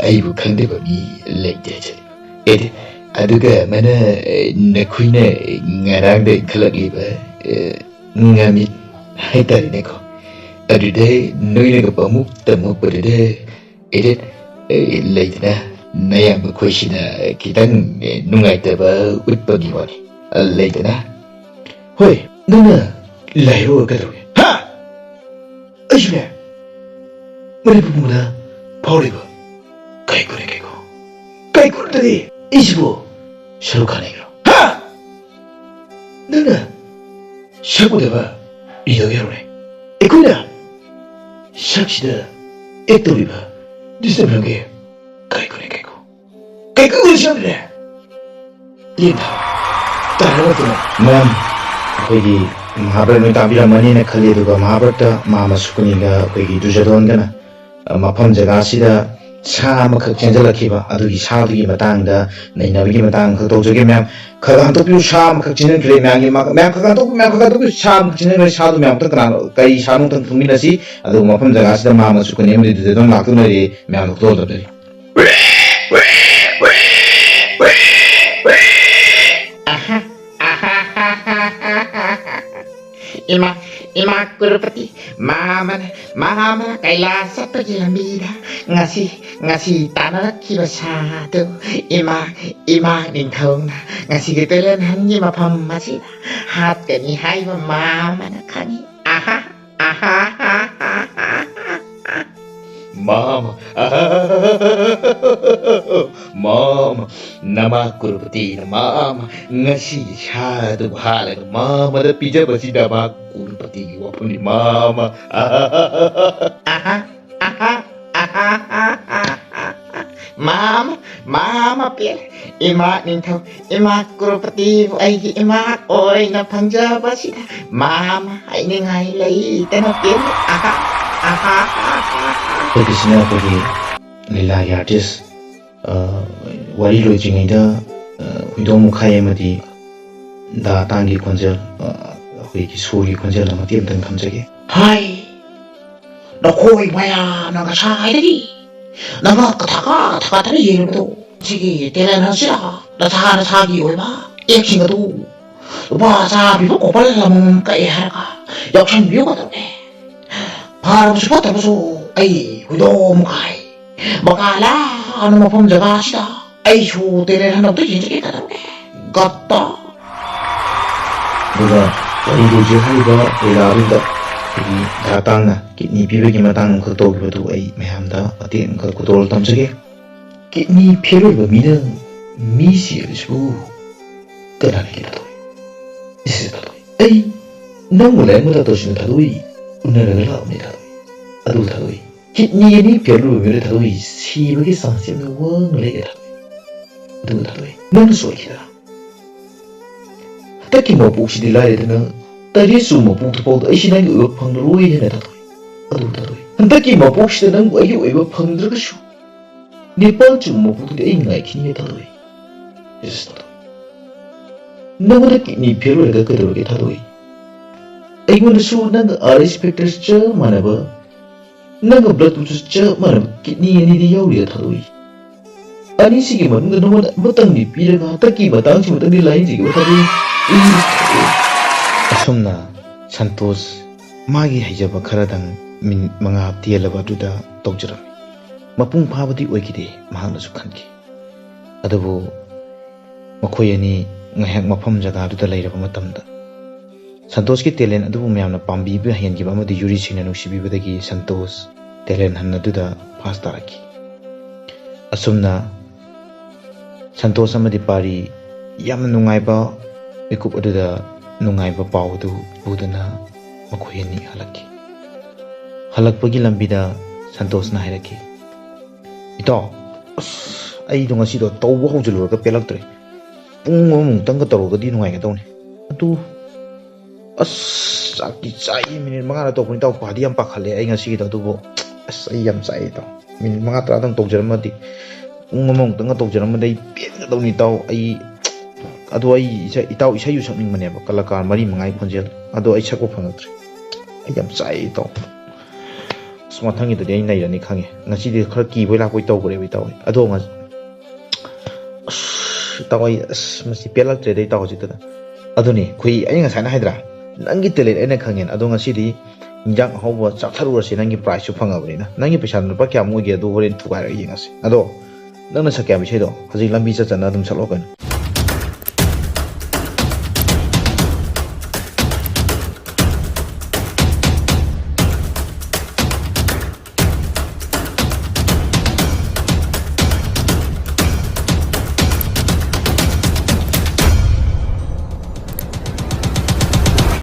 ꯑꯩꯕꯨ ꯈꯪꯗꯕ ꯃꯤ ꯂꯩꯇꯦ ꯍꯥꯏꯖꯔꯤꯕ꯫ ꯑꯦꯗꯤꯠ, ꯑꯗꯨꯒ ꯑꯃꯅ, ꯑ, ꯅꯈꯣꯏꯅ ꯉꯔꯥꯡꯗ ꯏꯟꯈꯠꯂꯛꯂꯤꯕ, ꯑ, ꯉꯥꯃꯤꯠ ꯍꯥꯏꯇꯥꯔꯦꯅꯦꯀꯣ꯫ ꯑꯗꯨꯗ ꯅꯣꯏꯅꯒ ꯄꯥꯃꯨꯛꯇ ꯃꯨꯛꯄꯗꯨꯗ ꯑꯦꯗꯤꯠ, ꯑꯦ, ꯂꯩꯗꯅ, ꯅꯌꯥꯝꯕ ꯑꯩꯈꯣꯏꯁꯤꯅ ꯈꯤꯇꯪ, ꯑꯦ, ꯅꯨꯡꯉꯥꯏꯇꯕ ꯎꯠꯄꯒꯤ ꯋꯥꯅꯤ꯫ ꯑ, ꯂꯩꯗꯅ꯫ ꯍꯣꯏ, ꯅꯪꯅ ꯂꯥꯏ ꯍꯔꯥꯎꯔ ꯀꯩꯗꯧꯔꯒꯦ? ꯍꯥ? ꯑꯩꯁꯨꯅꯦ, ꯃꯅꯤꯄꯨꯔ ꯄꯨꯝꯕꯗ ꯐꯥꯎꯔꯤꯕ ꯀꯥꯏꯀꯨꯅꯦ ꯀꯥꯏꯀꯨ꯫ ꯀꯥꯏꯀꯨ ꯅꯠꯇꯗꯤ ꯑꯩꯁꯤꯕꯨ ꯁꯔꯨꯛ ꯈꯥꯟ ꯍꯥꯏꯒꯦꯔꯣ? ꯍꯥ? ꯅꯪꯅ ꯁꯛ ꯎꯗꯕ ꯔꯦꯗꯤꯑꯣ ꯍꯦꯔꯣꯅꯦ꯫ ꯑꯩꯈꯣꯏꯅ ꯁꯛꯁꯤꯗ ꯑꯦꯛ ꯇꯧꯔꯤꯕ ꯗꯤꯁꯇ꯭ꯔꯤꯛ ꯐꯤꯂꯝꯒꯤ ꯀꯥꯏꯀꯨꯅꯦ ꯀꯥꯏꯀꯨ꯫ ꯀꯥꯏꯀꯨ ꯁꯛꯂꯦ꯫ ꯂꯦꯝꯊꯥ꯫ ꯇꯥꯔꯒ ꯃꯌꯥꯝ, ꯑꯩꯈꯣꯏꯒꯤ ꯃꯍꯥꯚꯥꯔꯠ ꯅꯣꯏ ꯇꯥꯕꯤꯔꯝꯃꯅꯤꯅ ꯈꯜꯂꯤ, ꯑꯗꯨꯒ ꯃꯍꯥꯚꯥꯔꯠꯇ ꯃꯥꯃ ꯁꯨꯀꯨꯅꯤꯒ ꯑꯩꯈꯣꯏꯒꯤ ꯗꯨꯔꯖꯣꯙꯣꯟꯒꯅ, ꯑ, ꯃꯐꯝ ꯖꯒꯥꯁꯤꯗ ꯁꯥ ꯑꯃꯈꯛ ꯆꯦꯟꯁꯤꯜꯂꯛꯈꯤꯕ, ꯑꯗꯨꯒꯤ ꯁꯥꯗꯨꯒꯤ ꯃꯇꯥꯡꯗ ꯅꯩꯅꯕꯒꯤ ꯃꯇꯥꯡ ꯑꯃꯈꯛ ꯇꯧꯖꯒꯦ ꯃꯌꯥꯝ꯫ ꯈꯔ ꯈꯔ ꯍꯟꯗꯣꯛꯄꯤꯌꯨ, ꯁꯥ ꯑꯃꯈꯛ ꯆꯦꯟꯁꯤꯟꯈ꯭ꯔꯦ ꯃꯌꯥꯝꯒꯤ ꯃꯥ-, ꯃꯌꯥꯝ ꯈꯔ ꯈꯔ ꯍꯟꯗꯣꯛꯄꯤꯌꯨ, ꯃꯌꯥꯝ ꯈꯔ ꯈꯔ ꯍꯟꯗꯣꯛꯄꯤꯌꯨ, ꯁꯥ ꯑꯃꯈꯛ ꯆꯦꯟꯁꯤꯟꯈ꯭ꯔꯦ, ꯁꯥꯗꯨ ꯃꯌꯥꯝ ꯑꯝꯇ ꯀꯅꯥꯅꯣ, ꯀꯔꯤ ꯁꯥꯅꯣ ꯑꯝꯇꯪ ꯈꯪꯃꯤꯟꯅꯁꯤ꯫ ꯑꯗꯨꯒ ꯃꯐꯝ ꯖꯒꯥꯁꯤꯗ ꯃꯥꯃ ꯁꯨꯀꯨꯅꯤ ꯑꯃꯗꯤ ꯗꯨꯔꯖꯣꯙꯣꯟ ꯂꯥꯛꯇꯨꯅ ꯂꯩꯔꯦ, ꯃꯌꯥꯝꯗꯣ ꯈꯨꯗꯣꯜ ꯇꯧꯖꯔꯤ꯫ ꯑꯍꯥ, ꯑꯍꯥ, ꯍꯥ, ꯍꯥ, ꯍꯥ, ꯍꯥ, ꯍꯥ꯫ ꯏꯃꯥ, ꯏꯃꯥ ꯀꯨꯔꯨꯄꯇꯤ, ꯃꯥꯃꯅ, ꯃꯥꯃꯅ ꯀꯩꯂꯥꯁ ꯆꯠꯄꯒꯤ ꯂꯝꯕꯤꯗ ꯉꯁꯤ, ꯉꯁꯤ ꯇꯥꯟꯅꯔꯛꯈꯤꯕ ꯁꯥꯗꯨ, ꯏꯃꯥ, ꯏꯃꯥ ꯅꯤꯡꯊꯧꯅ ꯉꯁꯤꯒꯤ ꯇꯦꯂꯦꯟ ꯍꯟꯒꯤ ꯃꯐꯝ ꯑꯁꯤꯗ ꯍꯥꯠꯀꯅꯤ ꯍꯥꯏꯕ ꯃꯥꯃꯅ ꯈꯪꯏ꯫ ꯑꯍꯥ, ꯑꯍꯥ, ꯍꯥ, ꯍꯥ, ꯍꯥ, ꯍꯥ, ꯍꯥ꯫ ꯃꯥꯃ, ꯑꯍꯥ, ꯃꯥꯃ, ꯅꯃꯥ ꯀꯨꯔꯨꯄꯇꯤꯅ ꯃꯥꯃ, ꯉꯁꯤ ꯁꯥꯗꯨ ꯍꯥꯠꯂꯒ ꯃꯥꯃꯗ ꯄꯤꯖꯕꯁꯤ ꯅꯃꯥ ꯀꯨꯔꯨꯄꯇꯤꯒꯤ ꯋꯥꯐꯝꯅꯤ, ꯃꯥꯃ꯫ ꯑꯍꯥ, ꯑꯍꯥ, ꯑꯍꯥ, ꯑꯍꯥ, ꯄꯦꯜꯂꯦ꯫ ꯏꯃꯥ ꯅꯤꯡꯊꯧ, ꯏꯃꯥ ꯀ꯭ꯔꯣꯄꯇꯤꯕꯨ ꯑꯩꯒꯤ ꯏꯃꯥ ꯑꯣꯏꯅ ꯐꯪꯖꯕꯁꯤꯗ ꯃꯥꯃ ꯍꯥꯏꯅꯤꯡꯉꯥꯏ ꯂꯩꯇꯅ ꯄꯦꯜꯂꯦ꯫ ꯑꯍꯥ, ꯑꯍꯥ, ꯑꯍꯥ, ꯑꯍꯥ꯫ ꯑꯩꯈꯣꯏꯒꯤꯁꯤꯅ ꯑꯩꯈꯣꯏꯒꯤ ꯂꯤꯂꯥꯒꯤ ꯑꯥꯔꯇꯤꯁ, ꯑ, ꯋꯥꯔꯤ ꯂꯣꯏꯗ꯭ꯔꯤꯉꯩꯗ, ꯑ, ꯍꯨꯏꯗꯣꯡ ꯃꯨꯈꯥꯏ ꯑꯃꯗꯤ ꯗꯥ ꯇꯥꯡꯒꯤ ꯈꯣꯟꯖꯦꯜ, ꯑ, ꯑꯩꯈꯣꯏꯒꯤ ꯁꯨꯔꯒꯤ ꯈꯣꯟꯖꯦꯜ ꯑꯃ ꯃꯇꯦꯛ ꯑꯃꯇꯪ ꯊꯝꯖꯒꯦ꯫ ꯍꯥꯏ, ꯅꯈꯣꯏ ꯃꯌꯥꯝꯅ ꯉꯁꯥꯏꯗꯒꯤ ꯅꯉꯥꯛ ꯊꯥꯀꯥ ꯊꯥꯀꯥꯗꯅ ꯌꯦꯡꯂꯤꯕꯗꯣ, ꯁꯤꯒꯤ ꯇꯦꯂꯦꯟ ꯑꯁꯤꯗ ꯅꯁꯥ ꯅꯁꯥꯒꯤ ꯑꯣꯏꯕ ꯑꯦꯞꯁꯤꯡ ꯑꯗꯨ ꯂꯨꯄꯥ ꯆꯥ ꯄꯤꯕ ꯀꯣꯄꯜ ꯑꯃꯃꯝ ꯀꯛꯑꯦ ꯍꯥꯏꯔꯒ ꯌꯥꯎꯁꯟꯕꯤꯌꯨ ꯀꯩꯗꯧꯔꯒꯦ? ꯐꯔꯕꯁꯨ ꯐꯠꯇꯕꯁꯨ ꯑꯩ ꯍꯨꯏꯗꯣꯡ ꯃꯨꯈꯥꯏ ꯃꯀꯥ ꯂꯥꯝꯅ ꯃꯐꯝ ꯖꯒꯥꯁꯤꯗ ꯑꯩꯁꯨ ꯇꯦꯂꯦꯟ ꯍꯟꯗꯛꯇ ꯌꯦꯡꯖꯒꯦ ꯀꯩꯗꯧꯔꯒꯦ? ꯒꯠꯇ꯫ ꯑꯗꯨꯒ ꯋꯥꯔꯤ ꯂꯣꯏꯖ ꯍꯥꯏꯔꯤꯕ ꯂꯤꯂꯥ ꯑꯗꯨꯗ ꯑꯩꯈꯣꯏꯒꯤ ꯗꯥ ꯇꯥꯡꯅ ꯀꯤꯠꯅꯤ ꯄꯤꯕꯒꯤ ꯃꯇꯥꯡ ꯑꯃꯈꯛ ꯇꯧꯈꯤꯕꯗꯨ ꯑꯩ ꯃꯌꯥꯝꯗ ꯃꯇꯦꯛ ꯑꯃꯈꯛ ꯈꯨꯗꯣꯜ ꯇꯝꯖꯒꯦ꯫ ꯀꯤꯠꯅꯤ ꯐꯦꯜ ꯑꯣꯏꯕ ꯃꯤꯅ ꯃꯤ ꯁꯤꯔꯕꯁꯤꯕꯨ ꯀꯅꯥꯅ ꯍꯦꯟꯅ ꯊꯥꯗꯣꯛꯏ? ꯏꯁ, ꯊꯥꯗꯣꯛꯏ꯫ ꯑꯩ ꯅꯪꯕꯨ ꯂꯥꯏꯌꯦꯡꯕ ꯗꯥꯛꯇꯔꯁꯤꯡꯅ ꯊꯥꯗꯣꯛꯏ꯫ ꯎꯅꯔꯒ ꯂꯥꯛꯑꯕꯅꯤ ꯊꯥꯗꯣꯛꯏ꯫ ꯑꯗꯨ ꯊꯥꯗꯣꯛꯏ꯫ ꯀꯤꯠꯅꯤ ꯑꯅꯤ ꯐꯦꯜ ꯑꯣꯏꯕ ꯃꯤꯑꯣꯏꯗ ꯊꯥꯗꯣꯛꯏ꯫ ꯁꯤꯕꯒꯤ ꯆꯥꯟꯁ ꯌꯥꯝꯅ ꯋꯥꯡꯅ ꯂꯩꯔꯦ ꯊꯥꯗꯣꯛꯏ꯫ ꯑꯗꯨꯒ ꯊꯥꯗꯣꯛꯏ꯫ ꯅꯪꯅ ꯁꯣꯏꯈꯤꯗ꯫ ꯍꯟꯗꯛꯀꯤ ꯃꯄꯣꯛꯁꯤꯗꯤ ꯂꯥꯏꯔꯗꯅ ꯇꯔꯦꯠ ꯁꯨꯕ ꯃꯄꯣꯛꯇ ꯐꯥꯎꯗ ꯑꯩꯁꯤ ꯅꯪꯒꯤ ꯑꯣꯏꯕ ꯐꯪꯂꯔꯣꯏ ꯍꯥꯏꯅ ꯊꯥꯗꯣꯛꯏ꯫ ꯑꯗꯨ ꯊꯥꯗꯣꯛꯏ꯫ ꯍꯟꯗꯛꯀꯤ ꯃꯄꯣꯛꯁꯤꯗ ꯅꯪꯕꯨ ꯑꯩꯒꯤ ꯑꯣꯏꯕ ꯐꯪꯗ꯭ꯔꯒꯁꯨ ꯅꯤꯄꯥꯜ ꯁꯨꯕ ꯃꯄꯣꯛꯇꯗꯤ ꯑꯩ ꯉꯥꯏꯈꯤꯅꯤ ꯊꯥꯗꯣꯛꯏ꯫ ꯏꯁ, ꯊꯥꯗꯣꯛꯏ꯫ ꯅꯪꯉꯣꯟꯗ ꯀꯤꯠꯅꯤ ꯐꯦꯜ ꯑꯣꯏꯔꯒ ꯀꯩꯗꯧꯔꯒꯦ ꯊꯥꯗꯣꯛꯏ? ꯑꯩꯉꯣꯟꯗꯁꯨ ꯅꯪꯒ ꯑꯥꯔ ꯑꯦꯁ ꯐꯦꯛꯇꯔ ꯆꯞ ꯃꯥꯟꯅꯕ, ꯅꯪꯒ ꯕ꯭ꯂꯗ ꯒ꯭ꯔꯨꯞꯁꯨ ꯆꯞ ꯃꯥꯟꯅꯕ ꯀꯤꯠꯅꯤ ꯑꯅꯤꯗꯤ ꯌꯥꯎꯔꯤꯗ ꯊꯥꯗꯣꯛꯏ꯫ ꯑꯅꯤꯁꯤꯒꯤ ꯃꯅꯨꯡꯗ ꯅꯉꯣꯟꯗ ꯑꯃꯇꯪꯗꯤ ꯄꯤꯔꯒ ꯍꯟꯗꯛꯀꯤ ꯃꯇꯥꯡꯁꯤꯃꯇꯪꯗꯤ ꯂꯥꯏꯌꯦꯡꯖꯒꯦ ꯊꯥꯗꯣꯛꯏ꯫ ꯏ, ꯊꯥꯗꯣꯛꯏ꯫ ꯑꯁꯨꯝꯅ ꯁꯟꯇꯣꯁ ꯃꯥꯒꯤ ꯍꯩꯖꯕ ꯈꯔꯗꯪ ꯃꯤꯅꯤꯠ ꯃꯉꯥ ꯇꯦꯜꯂꯕ ꯑꯗꯨꯗ ꯇꯧꯖꯔꯝꯃꯤ꯫ ꯃꯄꯨꯡ ꯐꯥꯕꯗꯤ ꯑꯣꯏꯈꯤꯗꯦ, ꯃꯍꯥꯛꯅꯁꯨ ꯈꯟꯈꯤ꯫ ꯑꯗꯨꯕꯨ ꯃꯈꯣꯏ ꯑꯅꯤ ꯉꯥꯏꯍꯥꯛ ꯃꯐꯝ ꯖꯒꯥꯗꯨꯗ ꯂꯩꯔꯕ ꯃꯇꯝꯗ ꯁꯟꯇꯣꯁꯀꯤ ꯇꯦꯂꯦꯟ ꯑꯗꯨꯕꯨ ꯃꯌꯥꯝꯅ ꯄꯥꯝꯕꯤꯕ ꯍꯦꯟꯈꯤꯕ ꯑꯃꯗꯤ ꯌꯨꯔꯤꯁꯤꯡꯅ ꯅꯨꯡꯁꯤꯕꯤꯕꯗꯒꯤ ꯁꯟꯇꯣꯁ ꯇꯦꯂꯦꯟ ꯍꯟ ꯑꯗꯨꯗ ꯐꯥꯁ ꯇꯥꯔꯛꯈꯤ꯫ ꯑꯁꯨꯝꯅ ꯁꯟꯇꯣꯁ ꯑꯃꯗꯤ ꯄꯥꯔꯤ ꯌꯥꯝꯅ ꯅꯨꯡꯉꯥꯏꯕ ꯃꯤꯀꯨꯞ ꯑꯗꯨꯗ ꯅꯨꯡꯉꯥꯏꯕ ꯄꯥꯎ ꯑꯗꯨ ꯄꯨꯗꯨꯅ ꯃꯈꯣꯏ ꯑꯅꯤ ꯍꯜꯂꯛꯈꯤ꯫ ꯍꯜꯂꯛꯄꯒꯤ ꯂꯝꯕꯤꯗ ꯁꯟꯇꯣꯁꯅ ꯍꯥꯏꯔꯛꯈꯤ, "ꯏꯇꯥꯎ, ꯑꯁ, ꯑꯩꯗꯣ ꯉꯁꯤꯗꯣ ꯇꯧꯕ ꯍꯧꯖꯤꯜꯂꯨꯔꯒ ꯄꯦꯜꯂꯛꯇ꯭ꯔꯦ꯫ ꯄꯨꯡ ꯑꯃꯃꯨꯛꯇꯪꯒ ꯇꯧꯔꯒꯗꯤ ꯅꯨꯡꯉꯥꯏꯒꯗꯧꯅꯤ꯫ ꯑꯗꯨ ꯑꯁ, ꯆꯥꯛꯇꯤ ꯆꯥꯏꯌꯦ꯫ ꯃꯤꯅꯤꯠ ꯃꯉꯥꯗ ꯇꯧꯕꯅꯤ ꯇꯥꯎ, ꯄꯥꯗꯤ ꯌꯥꯝ ꯄꯥꯈꯠꯂꯦ ꯑꯩ ꯉꯁꯤꯒꯤꯗꯣ꯫ ꯑꯗꯨꯕꯨ ꯑꯁ, ꯑꯩ ꯌꯥꯝ ꯆꯥꯏꯌꯦ ꯇꯥꯎ꯫ ꯃꯤꯅꯤꯠ ꯃꯉꯥ ꯇꯔꯥꯗꯪ ꯇꯧꯖꯔꯝꯃꯗꯤ, ꯄꯨꯡ ꯑꯃꯃꯨꯛꯇꯪꯒ ꯇꯧꯖꯔꯝꯃꯗꯤ ꯑꯩ ꯄꯦꯟꯒꯗꯧꯅꯤ ꯇꯥꯎ꯫ ꯑꯩ ꯑꯗꯣ ꯑꯩ ꯏꯁꯩ, ꯏꯇꯥꯎ, ꯏꯁꯩꯁꯨ ꯁꯛꯅꯤꯡꯕꯅꯦꯕ, ꯀꯂꯥꯀꯥꯔ ꯃꯔꯤ ꯃꯉꯥꯒꯤ ꯈꯣꯟꯖꯦꯜ꯫ ꯑꯗꯣ ꯑꯩ ꯁꯛꯄ ꯐꯪꯉꯛꯇ꯭ꯔꯦ꯫ ꯑꯩ ꯌꯥꯝ ꯆꯥꯛꯑꯦ ꯏꯇꯥꯎ꯫ ꯑꯁ, ꯃꯊꯪꯒꯤꯗꯗꯤ ꯑꯩ ꯅꯩꯔꯅꯤ ꯈꯪꯉꯦ꯫ ꯉꯁꯤꯗꯤ ꯈꯔ ꯀꯤꯕꯣꯏ ꯂꯥꯛꯄꯣꯏ ꯇꯧꯈ꯭ꯔꯦꯕ ꯏꯇꯥꯎ꯫ ꯑꯗꯣ ꯉ-, ꯑꯁ, ꯏꯇꯥꯎ, ꯑꯩ, ꯑꯁ, ꯃꯁꯤ ꯄꯦꯜꯂꯛꯇ꯭ꯔꯦꯗ ꯏꯇꯥꯎ ꯍꯧꯖꯤꯛꯇꯗ꯫ ꯑꯗꯨꯅꯤ, ꯈꯨꯏ, ꯑꯩ ꯉꯁꯥꯏꯅ ꯍꯥꯏꯗ꯭ꯔꯥ? ꯅꯪꯒꯤ talent ꯑꯩꯅ ꯈꯪꯉꯦꯅ꯫ ꯑꯗꯣ ꯉꯁꯤꯗꯤ ꯏꯟꯖꯥꯡ ꯑꯍꯥꯎꯕ ꯆꯥꯊꯔꯨꯔꯁꯤ, ꯅꯪꯒꯤ prizeꯁꯨ ꯐꯪꯉꯕꯅꯤꯅ꯫ ꯅꯪꯒꯤ ꯄꯩꯁꯥ ꯂꯨꯄꯥ ꯀꯌꯥꯃꯨꯛ ꯑꯣꯏꯒꯦ ꯑꯗꯨ ꯍꯣꯔꯦꯟ ꯊꯨꯒꯥꯏꯔꯒ ꯌꯦꯡꯉꯁꯤ꯫ ꯑꯗꯣ ꯅꯪꯅ ꯁꯛꯀꯦ ꯍꯥꯏꯕ ꯏꯁꯩꯗꯣ ꯍꯧꯖꯤꯛ ꯂꯝꯕꯤ ꯆꯠ ꯆꯠꯅ ꯑꯗꯨꯝ ꯁꯛꯂꯛꯑꯣ ꯀꯩꯅꯣ꯫